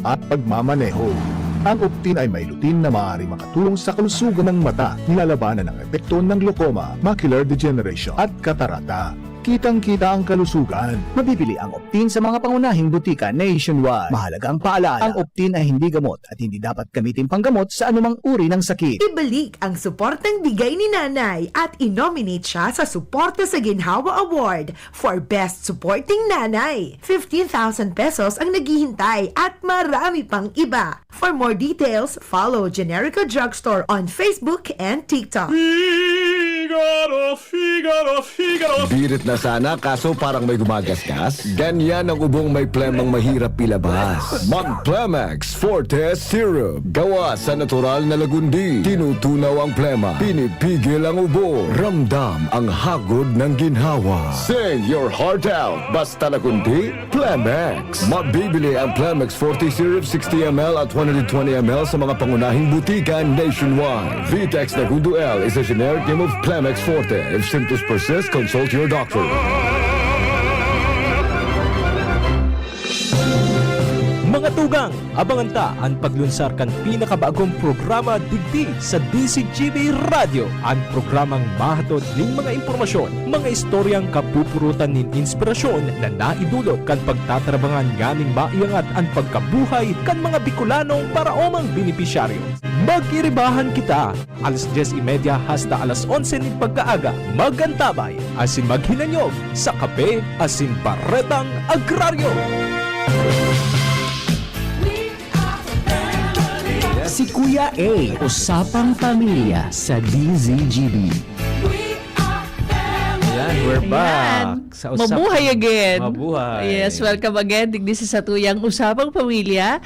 at pagmamaneho. Ang Optin ay may lutein na maaari makatulong sa kalusugan ng mata, nilalabanan ang epekto ng glaucoma, macular degeneration, at katarata. Kitang-kita ang kalusugan. Mabibili ang Optin sa mga pangunahing butika nationwide. Mahalagang paalala, ang Optin ay hindi gamot at hindi dapat gamitin panggamot sa anumang uri ng sakit. Ibalik ang suportang bigay ni Nanay at i-nominate siya sa Suporta sa Ginhawa Award for Best Supporting Nanay. Fifteen thousand pesos ang naghihintay at marami pang iba. For more details, follow Generica Drugstore on Facebook and TikTok. Figaro, Figaro, Figaro. Birit na sana, kaso parang may gumagasgas. Ganyan ang ubong may plemang mahirap ilabas. Mag Plemex Forte Syrup. Gawa sa natural na lagundi. Tinutunaw ang plema. Pinipigil ang ubo. Ramdam ang hagod ng ginhawa. Sing your heart out. Basta lagundi, Plemex. Mabibili ang Plemex Forte Syrup sixty M L at one hundred twenty M L sa mga pangunahing butika nationwide. Vitex Nagundo L is a generic name of Plemex Forte. If symptoms persist, consult your doctor. Mga tugang, abangan ta an paglunsar kan pinakabagong programa digdi sa D Z G B Radyo, an programang mahatod nin mga impormasyon, mga istoryang kapupurutan nin inspirasyon na naidulot kan pagtatrabangan nganing maiangat an pagkabuhay kan mga Bicolanong paraomang benepisyaryo. Mag-iribahan kita, alas dyes y media hasta alas onse nin pagkaaga. Mag-antabay asin maghinanyog sa Kape asin Baretang Agraryo. Si Kuya A, usapang pamilya sa D Z G B. Yan, we're back. Sa usap- Mabuhay again. Mabuhay. Yes, welcome again. Digdi sa satuyang Usapang Pamilya.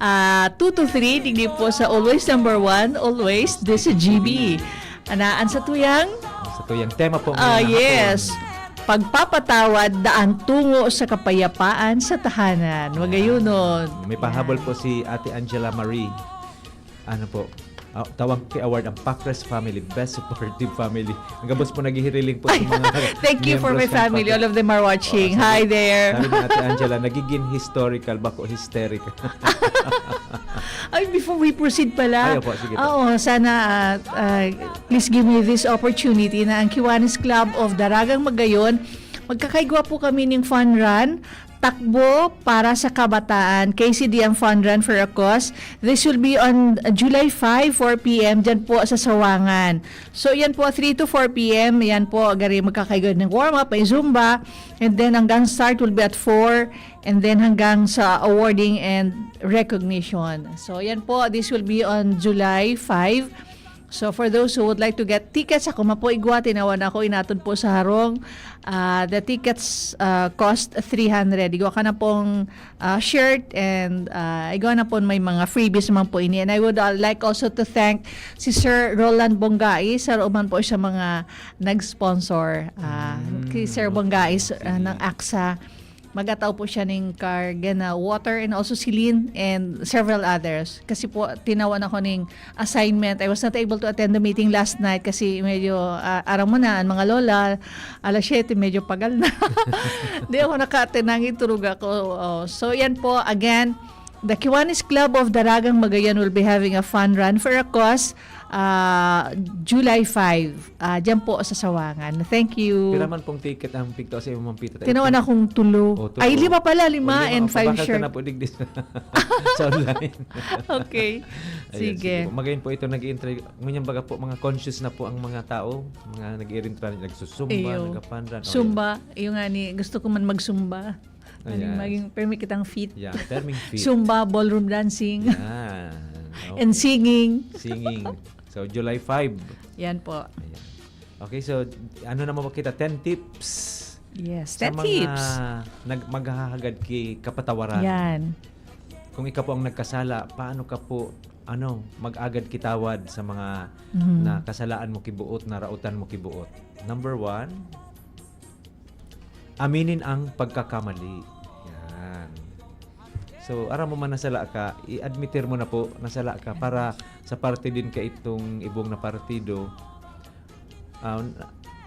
Ah, two to three, digdi po sa always number one, always, this is G B. Anaan sa tuyang? Sa tuyang tema po Ah, ngayong yes. hapon. Pagpapatawad, daan tungo sa kapayapaan sa tahanan. Magayunon. May pahabol po si Ate Angela Marie. Ano po? Ah, tawag kay award ang Pacres family, best supportive family. Ang gabos po naghihiriling po sa mga Thank you for my miyembros ng family. Pacres. All of them are watching. Oo, sabi- Hi there. Sabi ni Ate Angela, nagiging historical, bako hysterical. Ay, before we proceed pala. Ay, opo, sige po. Oo, sana ah, ah, please give me this opportunity na ang Kiwanis Club of Daragang Magayon, magkakaigwa po kami ng fun run, Takbo para sa Kabataan, K C D M Fun Run for a Cause. This will be on July five, four p m, dyan po sa Sawangan. So, yan po, three to four p m, yan po, gari magkakaigwa ng warm-up, may Zumba, and then hanggang start will be at four, and then hanggang sa awarding and recognition. So, yan po, this will be on July five. So, for those who would like to get tickets, ako man po igwa, tinawan ako, inatod po sa harong. Ah, the tickets ah, cost three hundred. Igwa ka na pong ah, shirt and ah, igwa na po may mga freebies naman po ini. And I would ah, like also to thank si Sir Roland Bongais, sa man po siya mga nag-sponsor. Ah, kay Sir Bongais ah, ng AXA. Magataw po siya ning carga na water and also silin and several others. Kasi po, tinawan ako ning assignment. I was not able to attend the meeting last night kasi medyo ah, aram mo na, ang mga lola, alas siyete, medyo pagal na. Di ako naka-attend, nangitulog ako. Oh. So, yan po, again, the Kiwanis Club of Daragang Magayon will be having a fun run for a cause ah, July five. Ah, diyan po sa Sawangan. Thank you. Pira man pong ticket ang pigto sa imong pita? Tinawan akong tulo. Oh, tulo. Ay, lima pala. Lima O, lima. and five Pabakal ka shirt. na po digdi sa, sa online. Okay. Ayan, Sige. Po. Magayon po ito nag-i-entry. Ngunyan baga po, mga conscious na po ang mga tao. Mga nag-i-entry, nagsusumba, Iyo. nagkapanran. O, Zumba. Yung nga ni, gusto ko man mag-zumba. Ano, Ayan. maging permi kitang fit. Yan, terming fit. Zumba, ballroom dancing. Yan. Okay. And singing. Singing. So, July five. Yan po. Ayan. Okay, so, ano naman po kita? Ten tips. Yes, Sa ten mga tips. Nag, maghahagad ki kapatawaran. Yan. Kung ikaw po ang nagkasala, paano ka po ano, mag-agad kitawad sa mga Mhm. nakasalaan mo kibuot, narautan mo kibuot? Number one, aminin ang pagkakamali. Yan. So, aram mo man nasala ka, i-admitir mo na po, nasala ka para sa parte din ka itong ibong na partido. Ah,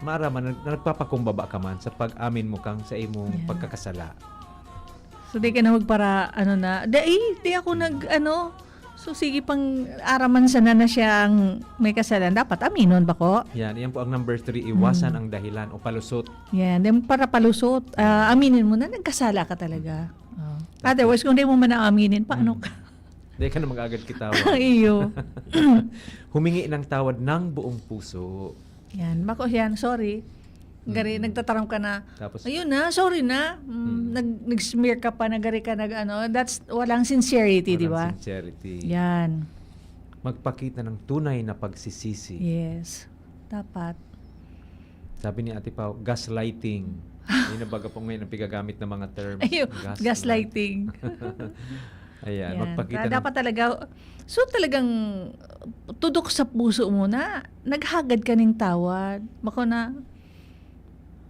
maaraman na nagpapakumbaba ka man sa pag-amin mo kang sa imong Yeah. pagkakasala. So, di ka na magpara, ano na, di, eh, di ako nag, ano, so sige pang araman sana na siya ang may kasalan. Dapat aminon ba ko? Yan, yan po ang number three, iwasan Mm. ang dahilan o palusot. Yan, then para palusot, ah, aminin mo na nagkasala ka talaga. Oh. Otherwise, kung di mo man aaminin, paano ka? Di ka na mag-agad kitawad. Iyo. Humingi ng tawad ng buong puso. Yan, bako yan, sorry. Gari, Mm. nagtataram ka na, Tapos, ayun na, sorry na. Mm, Mm. nag, nag-smear ka pa, nagari ka, nag, ano, that's walang sincerity, di ba? Walang sincerity. Yan. Magpakita ng tunay na pagsisisi. Yes. Dapat. Sabi ni Ate Pao, gaslighting. Yun na baga po ngayon ang pigagamit ng mga terms. Ayun, Gaslight. gaslighting. Ayan, Yan. magpakita Kaya ng dapat talaga, so talagang tudok sa puso mo na naghagad ka ning tawad. Bako na,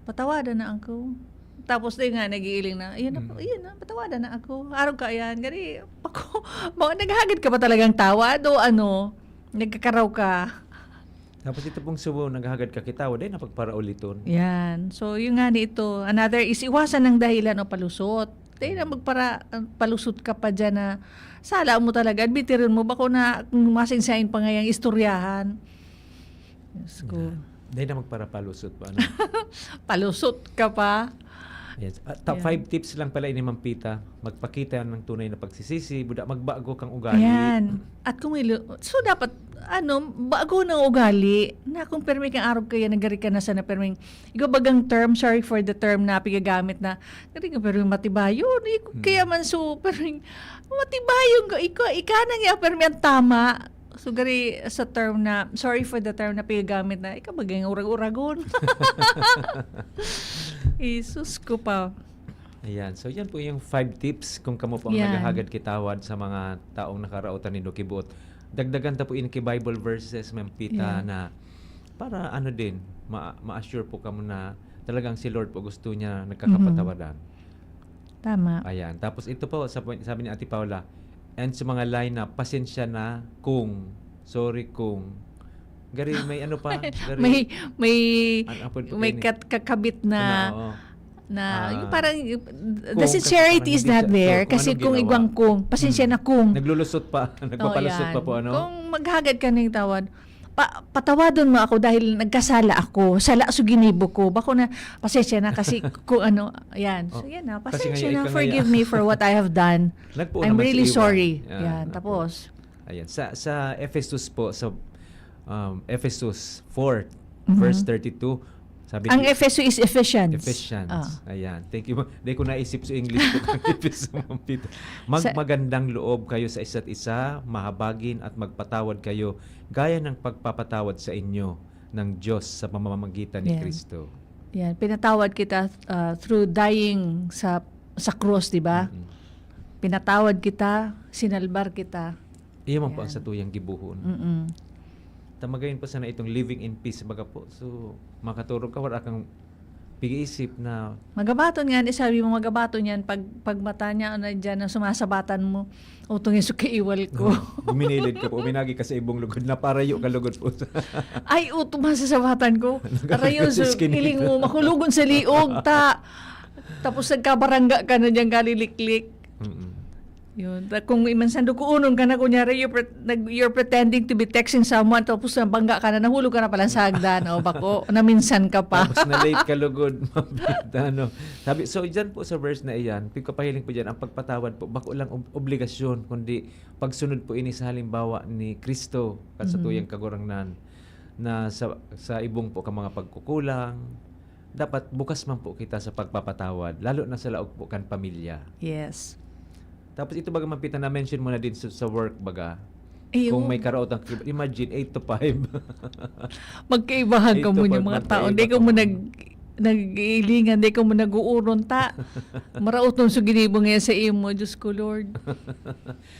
patawadan na ako. Tapos din nga, nag-iiling na, ayan na, Mm. ayan na, patawadan na ako. Araw ka yan, gani, pako, bako, naghagad ka ba talagang tawad o ano, nagkakaraw ka? Tapos ito pong subo, naghagad ka kitawa, dahil napagparauliton. Yan. So, yung nga ni ito, another is iwasan ng dahilan o palusot. Dahil na magpara, palusot ka pa dyan na sala mo talaga, admitirin mo, bako na kung masingsain pa nga yung istoryahan. Diyos ko. Dahil na magparapalusot pa. Ano? Palusot ka pa. Yes. Ah, top Yeah. five tips lang pala ini, Ma'am Pita. Magpakita ng tunay na pagsisisi, buda, magbago kang ugali. Yan. At kung ilo, so dapat, ano, bago ng ugali, na kung permi kang arog kaya nagari ka na sana perming, ikaw bagang term, sorry for the term na pigagamit na, gari ka perming matibayon, ikaw Hmm. kaya man so perming matibayon ka, ikaw, ika na nga permi ang tama. So gari sa term na, sorry for the term na pigagamit na, ikaw bagang urag-uragon. Jesus ko pa. Ayan. So, yan po yung five tips kung kamo po ang Yan. naghahagad kitawad sa mga taong nakaraotan nindo kibuot. Dagdagan ta po yung ki Bible verses, Ma'am Pita, Yan. na para ano din, ma- ma-assure po kamo na talagang si Lord po gusto niya nagkakapatawaran. Tama. Ayan. Tapos ito po, sabi, sabi ni Ate Paula, and sa mga line na, "Pasensya na kung, sorry kung." Gari, may ano pa? Gari, May, may, Ano, ano po may yun eh? kat- kakabit na, Oo. na, Ah, yung parang, kung the sincerity kakatakan, is hindi not siya. there. So, kung Kasi anong kung ginawa? igwang kung, pasensya Hmm. na kung. Naglulusot pa. Nagpapalusot Oh, pa yan. po, ano? Kung maghagad ka ng tawad, pa, patawadon mo ako dahil nagkasala ako. Sala so ginibo ko. Bako na, pasensya na kasi kung ano, yan. So, Oh, yan na. kasi Pasensya ngayon, na, ika nga forgive yan. me for what I have done. Nagpuon I'm naman really si Eva. sorry. Yan, Yan, opo. Tapos, Ayan. Sa, sa Ephesus po, sa um, Ephesus four, Mhm. verse thirty-two, sabi ang di- Efeso is Ephesians. Ephesians. Ah. Ayan. Thank you. Di ko naisip sa English ko. Ephesus, Ma'am Pita. Sa- Magmagandang loob kayo sa isa't isa, mahabagin at magpatawad kayo gaya ng pagpapatawad sa inyo ng Diyos sa pamamagitan ni Yan. Kristo. Yan, pinatawad kita uh, through dying sa sa cross, di ba? Mm-mm. Pinatawad kita, sinalbar kita. Iyo man po ang Yan. satuyang gibohon. Mm-mm. Tamagayon po sana itong living in peace, baga po. So, makaturog ka, wala kang pag-iisip na Magabaton nga, ni sabi mo, magabaton yan pag, pag mata niya, o na dyan, na sumasabatan mo, utong yung sukiiwal ko. Guminilid ka po, uminagi ka sa ibong lugod, naparayo ka lugod po. Ay, utong masasabatan ko. Arayo, Sa so, skin. Iling mo, makulog sa liog, ta. Tapos nagkabarangga ka na dyan, kaliliklik. Mm-mm. Yun. Ta, kung iman sando kuunon ka na, kunyari, you're, pre- nag, you're pretending to be texting someone, tapos nabangga ka na, nahulog ka na pala sa hagdan, o bako, naminsan ka pa. Tapos na-late ka lugod, Ma'am Pita, ano. Sabi, so, dyan po sa verse na iyan, pagkapahiling po dyan, ang pagpatawad po, bako lang ob- obligasyon, kundi pagsunod po ini sa halimbawa ni Kristo, kan sa Mhm. tuyang Kagurangnan, na sa, sa ibong po ka mga pagkukulang, dapat bukas man po kita sa pagpapatawad, lalo na sa laog po kan pamilya. Yes. Tapos ito baga, Ma'am Pita, na-mention mo na din sa, sa work baga. Ayun. Kung may karaotan, imagine, eight to five. Magkaibahan ka Ito mo pa, yung mga tao. Hindi magkaiba ka ka mo mo. nag nag-iilingan, hindi ka mo nag-uuron ta. Marauton so ginibo ngayon sa imo, Diyos ko, Lord.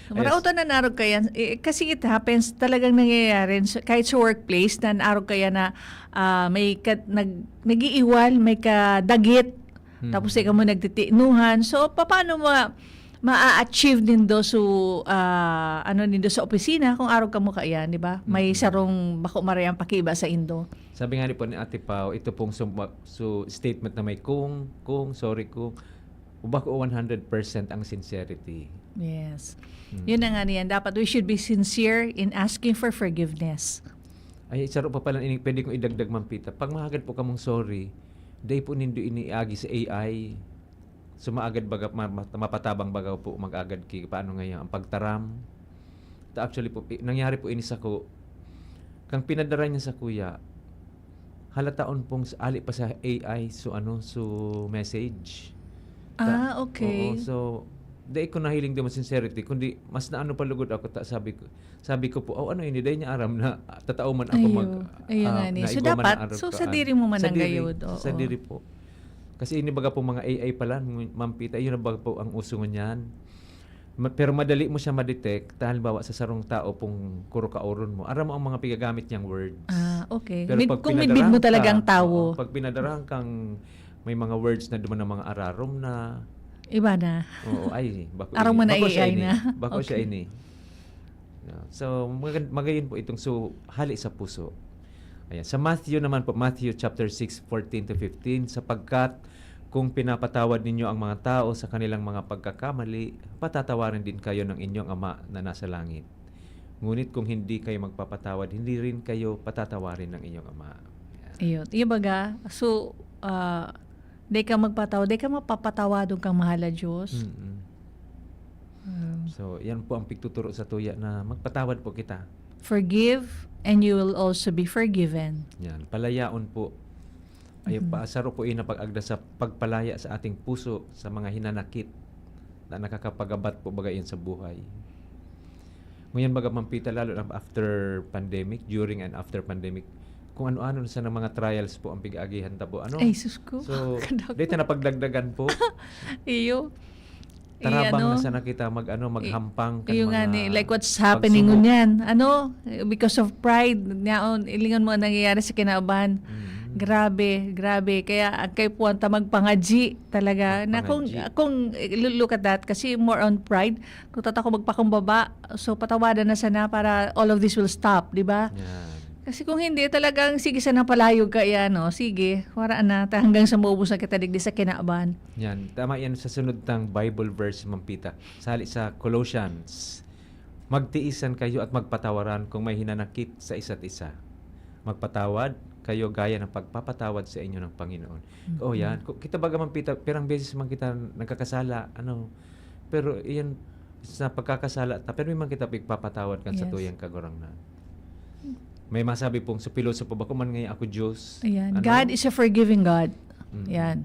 Marauton na narog kaya. Eh, kasi it happens, talagang nangyayari. So, kahit sa workplace, na narog kaya na ah, may ka, nag, nag-iiwal, may kadagit. Hmm. Tapos ikaw mo nagtitinuhan. So, paano mo ma-achieve nindo so ah, ano nindo sa opisina kung arog kamo kaiyan, di ba? May Mm. sarong bako maray ang pakiba sa indo. Sabi nga ni po ni Ate Pao, ito pong sum- su- statement na may kung, kung, sorry kung, bako one hundred percent ang sincerity. Yes. Mm. Yun na nga niyan. Dapat we should be sincere in asking for forgiveness. Ay, isa ro pa pala ini pwede kong idagdag, Ma'am Pita. Pag mahagad po kamong sorry, dai po nindo ini iagi sa A I. So, maagad baga, ma- ma- mapatabang baga po mag-agad ki paano ngayon ang pagtaram. Ta actually po, i- nangyari po ini sa ko, kang pinadara niya sa kuya, halataon pong s- ali pa sa A I, so ano, so message. Ta- Ah, okay. Oo, so, Dai ko nahiling duman sincerity, kundi mas naano pa lugod ako, ta sabi ko sabi ko po, "Oh, ano ini, dai niya aram na tatao man ako mag, Ayun, ayun ah, nga ni. So, na igwa man dapat, ang arog so, ko, sa ah." Diri mo man Sa ang diri, gayod, sa oo. Diri po. Kasi ini baga po mga A I pala, ng Ma'am Pita, yun na baga po ang uso ngunyan. Ma pero madali mo siya ma-detect, ta halimbawa sa sarong tao pong kurukaoron mo, aram mo ang mga pigagamit niyang words. Ah, okay. Pero Mid pag kung midbid mo pinadaraan talagang ka, tawo. oo, pag pinadaraan kang may mga words na duman na mga ararom na. Iba na. Oo, ay, bako Araw ini. mo na Bako siya A I ini. na. Bako siya Okay. ini. Yeah. So, magan magayon po itong so, hali sa puso. Ayan. Sa Matthew naman po, Matthew chapter six, fourteen to fifteen, "Sapagkat kung pinapatawad ninyo ang mga tao sa kanilang mga pagkakamali, patatawarin din kayo ng inyong Ama na nasa langit. Ngunit kung hindi kayo magpapatawad, hindi rin kayo patatawarin ng inyong Ama." Ayan. Iyo. Iyo baga, so, ah, di ka magpatawad, di ka mapapatawadon kang mahal na Diyos. Mm-mm. Wow. So, yan po ang pigtuturo sa tuya na magpatawad po kita. Forgive and you will also be forgiven. Yan. Palayaon po. Ayaw Mhm. pa, saro po yun ang pag-agda sa pagpalaya sa ating puso sa mga hinanakit na nakakapagabat po baga yan sa buhay. Ngunyan baga, Ma'am Pita, lalo na after pandemic, during and after pandemic, kung ano-ano na sana mga trials po ang pig-aagihan ta po, ano? Ay, sus ko. So, Kadako. Dito na pagdagdagan po. Iyo. Tarabang I-ano, na sana kita mag-ano, i-, maghampang kan iyo nga mga ni, like what's happening pagsubok. ngunyan. Ano, because of pride, nyaon, ilingon mo ang nangyayari sa kinaban. Mm. Grabe, grabe. Kaya ang kaipuhan ta magpangadyi talaga. Na kung, Magpangadyi. kung, eh, lu-, look at that, kasi more on pride, kung tatako magpakumbaba, so patawadan na sana para all of this will stop, di ba? Yan. Kasi kung hindi, talagang sige sana palayog ka, yan, no? Sige, wala na, ta-, hanggang sa maubos na kita digdi sa kinaban. Yan. Tama yan sa sunod tang Bible verse, Ma'am Pita. Sali sa Colossians, "Magtiisan kayo at magpatawaran kung may hinanakit sa isa't isa. Magpatawad kayo gaya ng pagpapatawad sa inyo ng Panginoon." Mm. Oh, yan. Ku-, kita baga, Ma'am Pita, pirang beses man kita nagkakasala, ano, pero iyan, sa pagkakasala ta, pero may man kita pigpapatawad kan sa Yes. tuyang Kagurangnan. May masabi pong sa pilosopo, "Bako man ngaya ako Diyos." Ayan. Ano? God is a forgiving God. Mm. Yan.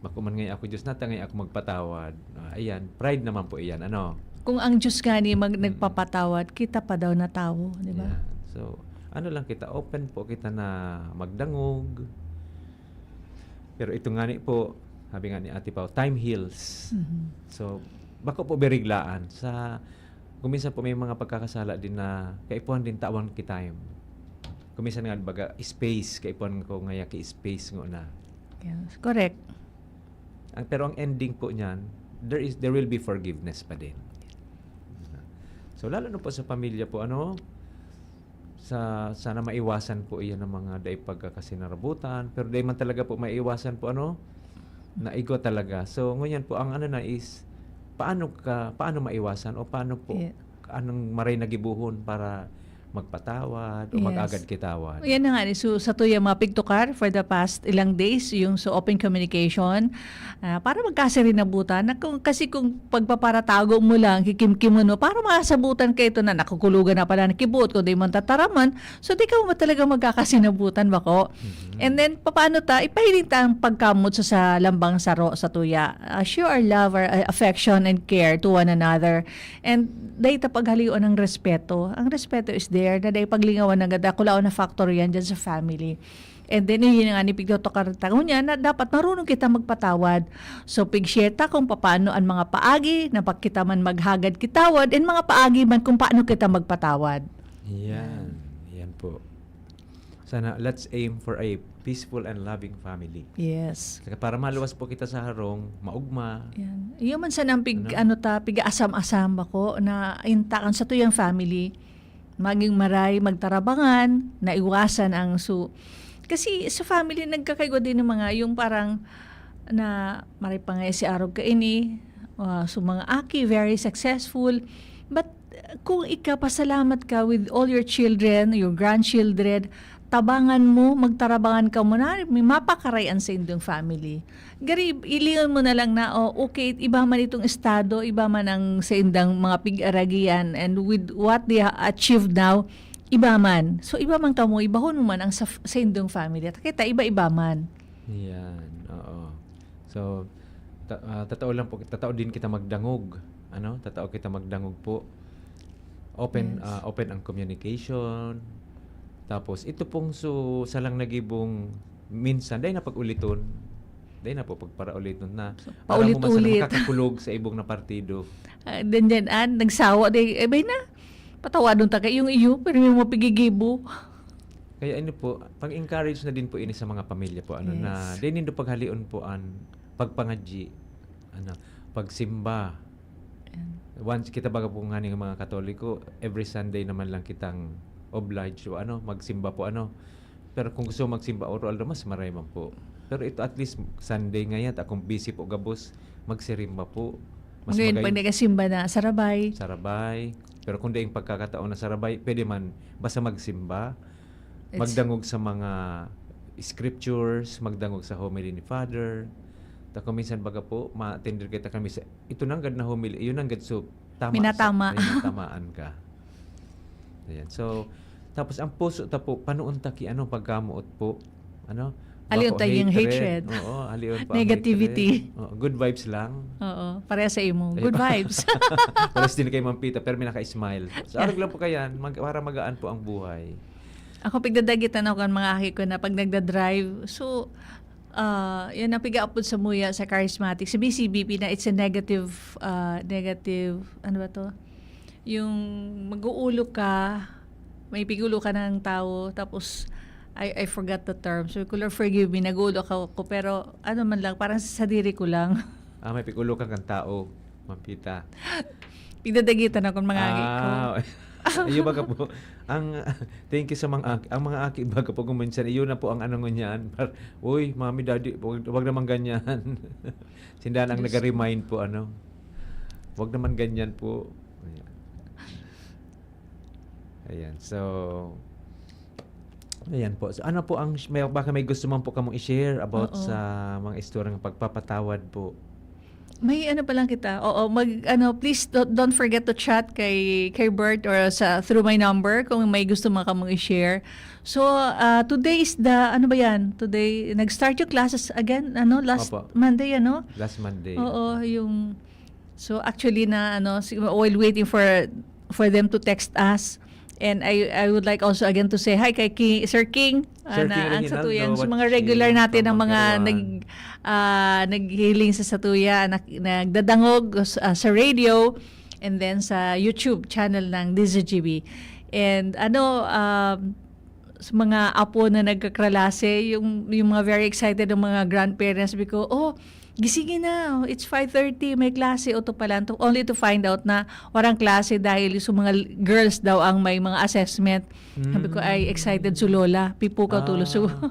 "Bako man ngaya ako Diyos, nata ngaya ako magpatawad." Ah, ayan. Pride naman po iyan, ano? Kung ang Diyos nga ni mag-, Mm. nagpapatawad, kita pa daw na tawo, di ba? Yan. So, ano lang kita, open po kita na magdangog. Pero ito nga ni po, sabi nga ni Ate Pao, "Time heals." Mhm. So, bako po biriglaan. Sa, kung minsan po may mga pagkakasala din na kaipuhan din tawan ki time. Kung minsan nga, baga, space, kaipuhan ko ngaya ki space ngona. Yes, correct. Ang, pero ang ending po niyan, there is, there will be forgiveness pa din. So, lalo na po sa pamilya po, ano, sa, sana maiwasan po iyan ng mga dai pagkakasinarabutan, pero dai man talaga po maiwasan po, ano, na igwa talaga. So, ngunyan po, ang ano na is, paano ka, paano maiwasan o paano po, Yeah. anong maray na gibohon para magpatawad o Yes. mag-agad kitawad? Yan na nga, ni, so, sa tuya mga pigtukar for the past ilang days, yung sa open communication, ah, para magkasirinabutan, na kung, kasi kung pagpaparatago mo lang, kikimkimon mo, para masabutan ka ito na nakukulogan na pala, nakibuot, kung di man tataraman, so di ka mo talaga magkakasinabutan, bako? Mhm. And then, papaano ta? Ipahiling ta ang pagkamot sa, sa lambang saro sa tuya. Ah, show our love, our, uh, affection, and care to one another. And dai ta paghalion ang respeto. Ang respeto is there, na dai paglingawan na gada, kulaon na factor yan dyan sa family. And then, yun nga ni pigtutukar ta ngunyan na dapat marunong kita magpatawad. So, pig-share ta kung papaano ang mga paagi na pag kita man maghagad kitawad and mga paagi man kung paano kita magpatawad. Yan. Yan. Yan po. Sana, let's aim for a peaceful and loving family. Yes. Saka para maluwas po kita sa harong, maugma. Yan. Iyo man sana ang pig-, Ano? ano ta, pig-asam-asam bako na intakan sa tuyang family. Maging maray, magtarabangan, naiwasan ang su-, kasi sa family, nagkakaigwa din ng mga, yung parang na maray pa nga si arog kaini, ah, so mga aki, very successful. But, uh, kung ikapasalamat ka with all your children, your grandchildren, tabangan mo, magtarabangan ka muna, may mapakaray an saindong family. Gari, ilingon mo na lang na, "Oh, okay, iba man itong estado, iba man ang saindang mga pig-aragian, and with what they ha-, achieved now, iba man." So, iba man kamo, ibahon mo man ang sa f-, saindong family. At kita, iba-iba man. Yan, oo. So, ta-, ah, tatao lang po, tatao din kita magdangog. ano, tatao kita magdangog po. Open, Yes. ah, open ang communication. Tapos, ito pong su-, salang nagibong minsan, dai na pag-uliton. Dai na po pagparauliton na. So, Para mo man sana paulit-ulit. makakakulog sa ibong na partido. Ah, then, then, ah, nagsawa, di, eh, bay na, patawadon ta kayo yung iyo, pero yung mapigigibo. Kaya ano po, pang-encourage na din po ini sa mga pamilya po, ano, na Yes. di nindo paghalion po an pagpangadyi, ano, pagsimba. Yan. Once kita baga po nga ning mga Katoliko, every Sunday naman lang kitang obliged o ano, magsimba po, ano. Pero kung gusto mo magsimba araw-araw, mas maray man po. Pero ito, at least, Sunday ngayon, at kung busy po gabos, magsirimba po. Mas Ngayon, magay- pag nagasimba na, sarabay. Sarabay. Pero kung daing pagkakataon na sarabay, pwede man, basta magsimba, It's magdangog sa mga scriptures, magdangog sa homily ni Father. Ta kung minsan baga po, ma-attender kita kami sa, ito nanggad na homily, yun nanggad, so, tama Minatama. sa, may natamaan ka. Ayan. So, tapos ang puso ta po, panoon ta ki ano, pagkamoot po. Ano? Aliw Bako ta yung hatred. hatred. Oo, aliw pa ang Negativity. hatred. Oo, good vibes lang. Oo, pareha sa imo. Ay, Good pa- vibes. Pares din kay Ma'am Pita, pero may naka-smile. So, Yeah. arog lang po kayan, mag-, para magaan po ang buhay. Ako, pigdadagitan ako kan mga aki ko na pag nagda-drive. So, ah, yan ang pigaapod sa muya sa charismatic. Sa B C B P na, it's a negative, ah, negative, ano ba to? Yung mag-uulo ka, may pigulo ka ng tao, tapos, I, I forgot the term. So, ko, "Lord, forgive me, nag-uulo ako, pero ano man lang, parang sa sadiri ko lang." Ah, may pigulo ka kang tao, Ma'am Pita. Pigdadagitan ako ng mga aki ko. Ah, ayun baga po. Ang, thank you sa mga aki. Ang mga aki baga po kung minsan, iyon na po ang ano ngunyan. Par-, "Uy, mami, daddy, wag, wag naman ganyan." Sinda ang Diyos ko. naga-remind po, ano. "Wag naman ganyan po." Ayan. Ayan. So, ayan po. So, ano po ang, may, baka may gusto man po kamong i-share about Oo. sa mga istoryang pagpapatawad po? May ano pa lang kita. Oo, mag, ano, please don't, don't forget to chat kay, kay Bert or sa, through my number kung may gusto man kamong i-share. So, ah, today is the, ano ba yan? Today, nag-start yung classes again, ano, last Opo. Monday, ano? Last Monday. Oo, yung, so actually na, ano, si-, while waiting for, for them to text us, and I, I would like also again to say hi kay Ki-, Sir King, ah, Sir na King ang Reginaldo, satuyang, sa mga watching regular natin from ang mga Mangaruan. nag-, ah, naghiling sa satuya, nag-, nagdadangog sa, sa radio, and then sa YouTube channel ng D Z G B. And ano, um, sa mga apo na nagkakralase, yung, yung mga very excited ng mga grandparents, sabi ko, "Oh, gisingin na, it's five thirty, may klase." O to pala, to, only to find out na warang klase dahil yung sa mga l-, girls daw ang may mga assessment. Sabi ko, "Ay, Mm. excited si Lola, pipukaw tulo." So, Ah.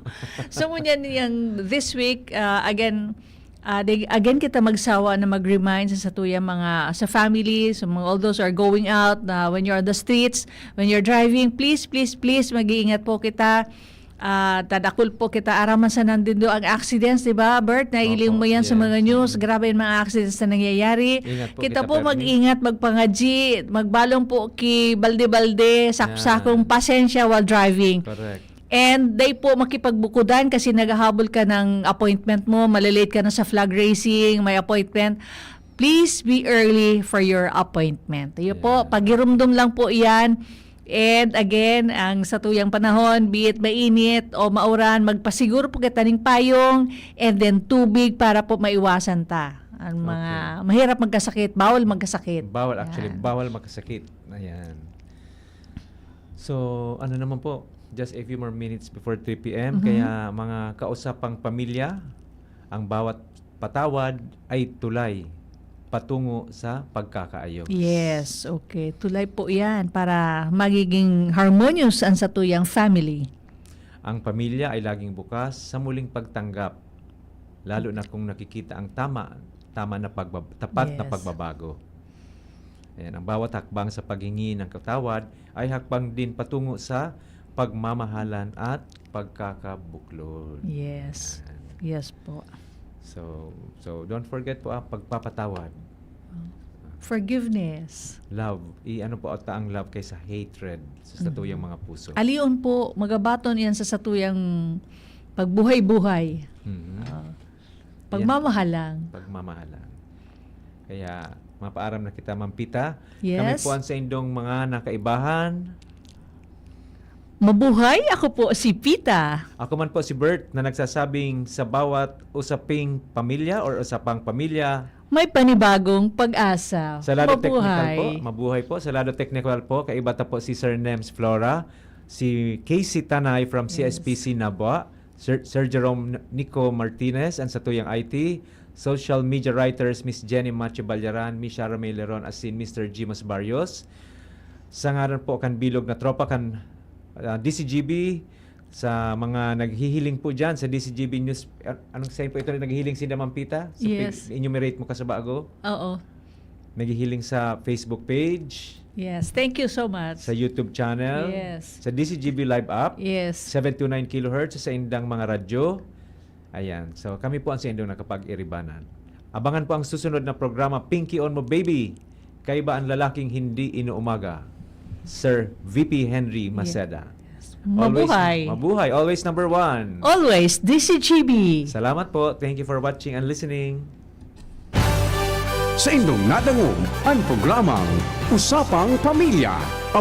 so, ngunyan, yung this week, ah, again, ah, they, again, kita magsawa na mag-remind sa satuyang mga, sa family, sa mga, all those who are going out, na when you're on the streets, when you're driving, please, please, please, mag-iingat po kita. Ah, tadakul po kita, aram man sa nandindo ang accidents, di ba, Bert? Nailing Opo, mo yan sa yes. mga news. Mm. Grabe yung mga accidents na nangyayari. Ingat po Kita kita, po, permi. mag-ingat, magpangadyi, magbalong po ki balde-balde, saksakong Yan. pasensya while driving. Correct. And they po makipagbukudan kasi naghahabol ka ng appointment mo, malilate ka na sa flag raising, may appointment. Please be early for your appointment. Iyo po, Yeah. pagirumdom lang po iyan. And again, ang satuyang panahon, be it mainit o mauran, magpasiguro po kita ning payong and then tubig para po maiwasan ta. Ang mga Okay. mahirap magkasakit, bawal magkasakit. Bawal, actually, Yan. bawal magkasakit. Ayan. So, ano naman po, just a few more minutes before three P M, Mhm. kaya mga kausapang pamilya, ang bawat patawad ay tulay patungo sa pagkakaayos. Yes, okay. Tulay po yan para magiging harmonious ang satuyang family. Ang pamilya ay laging bukas sa muling pagtanggap, lalo na kung nakikita ang tama, tama na pagbab-, tapat na Yes. pagbabago. Ayan, ang bawat hakbang sa paghingi ng katawad ay hakbang din patungo sa pagmamahalan at pagkakabuklod. Yes. Ayan. Yes po. So, so don't forget po ang pagpapatawad. Oh. Forgiveness. Love. I-ano po ata ang love kaysa hatred sa, sa Mm. tuyang mga puso? Aliyon po, magabaton yan sa satuyang pagbuhay-buhay. Mhm. Ah. Yan. Pagmamahal lang. Pagmamahal lang. Kaya, Mapaaram na kita, Ma'am Pita. Yes. Kami po ang saindong mga nakaibahan. Mabuhay, ako po si Pita. Ako man po si Bert na nagsasabing sa bawat usaping pamilya or usapang pamilya. May panibagong pag-asa. Sa lado technical Mabuhay. Po, mabuhay po. Sa lado technical po, kaiba ta po si Sir Nems Flora, si Casey Tanay from Yes. C S P C Nabua, Sir, Sir Jerome Nico Martinez, and sa tuyang I T, social media writers Miss Jenny Macho Balyaran, Miss Shara May Leron, asin Mister Jimos Barrios. Sa ngaran po kan bilog na tropa kan ah, D C G B, sa mga naghihiling po dyan sa D C G B News, ah, anong sign po ito na naghihiling si Ma'am Pita? Sa Yes. Pig-, enumerate mo ka sa bago? Oo. Naghihiling sa Facebook page, Yes. Thank you so much. sa YouTube channel, Yes. sa D C G B Live app, Yes. seven two nine kilohertz sa indang mga radyo. Ayan. So, kami po ang sa indong nakapag-iribanan. Abangan po ang susunod na programa, Pinky on Mo Baby. Kaiba ang lalaking hindi inuumaga. Sir V P Henry Maceda. Mabuhay. Always, mabuhay. Always number one. Always, D C G B. Salamat po. Thank you for watching and listening. Sa indong nadangog ang programang Usapang Pamilya, a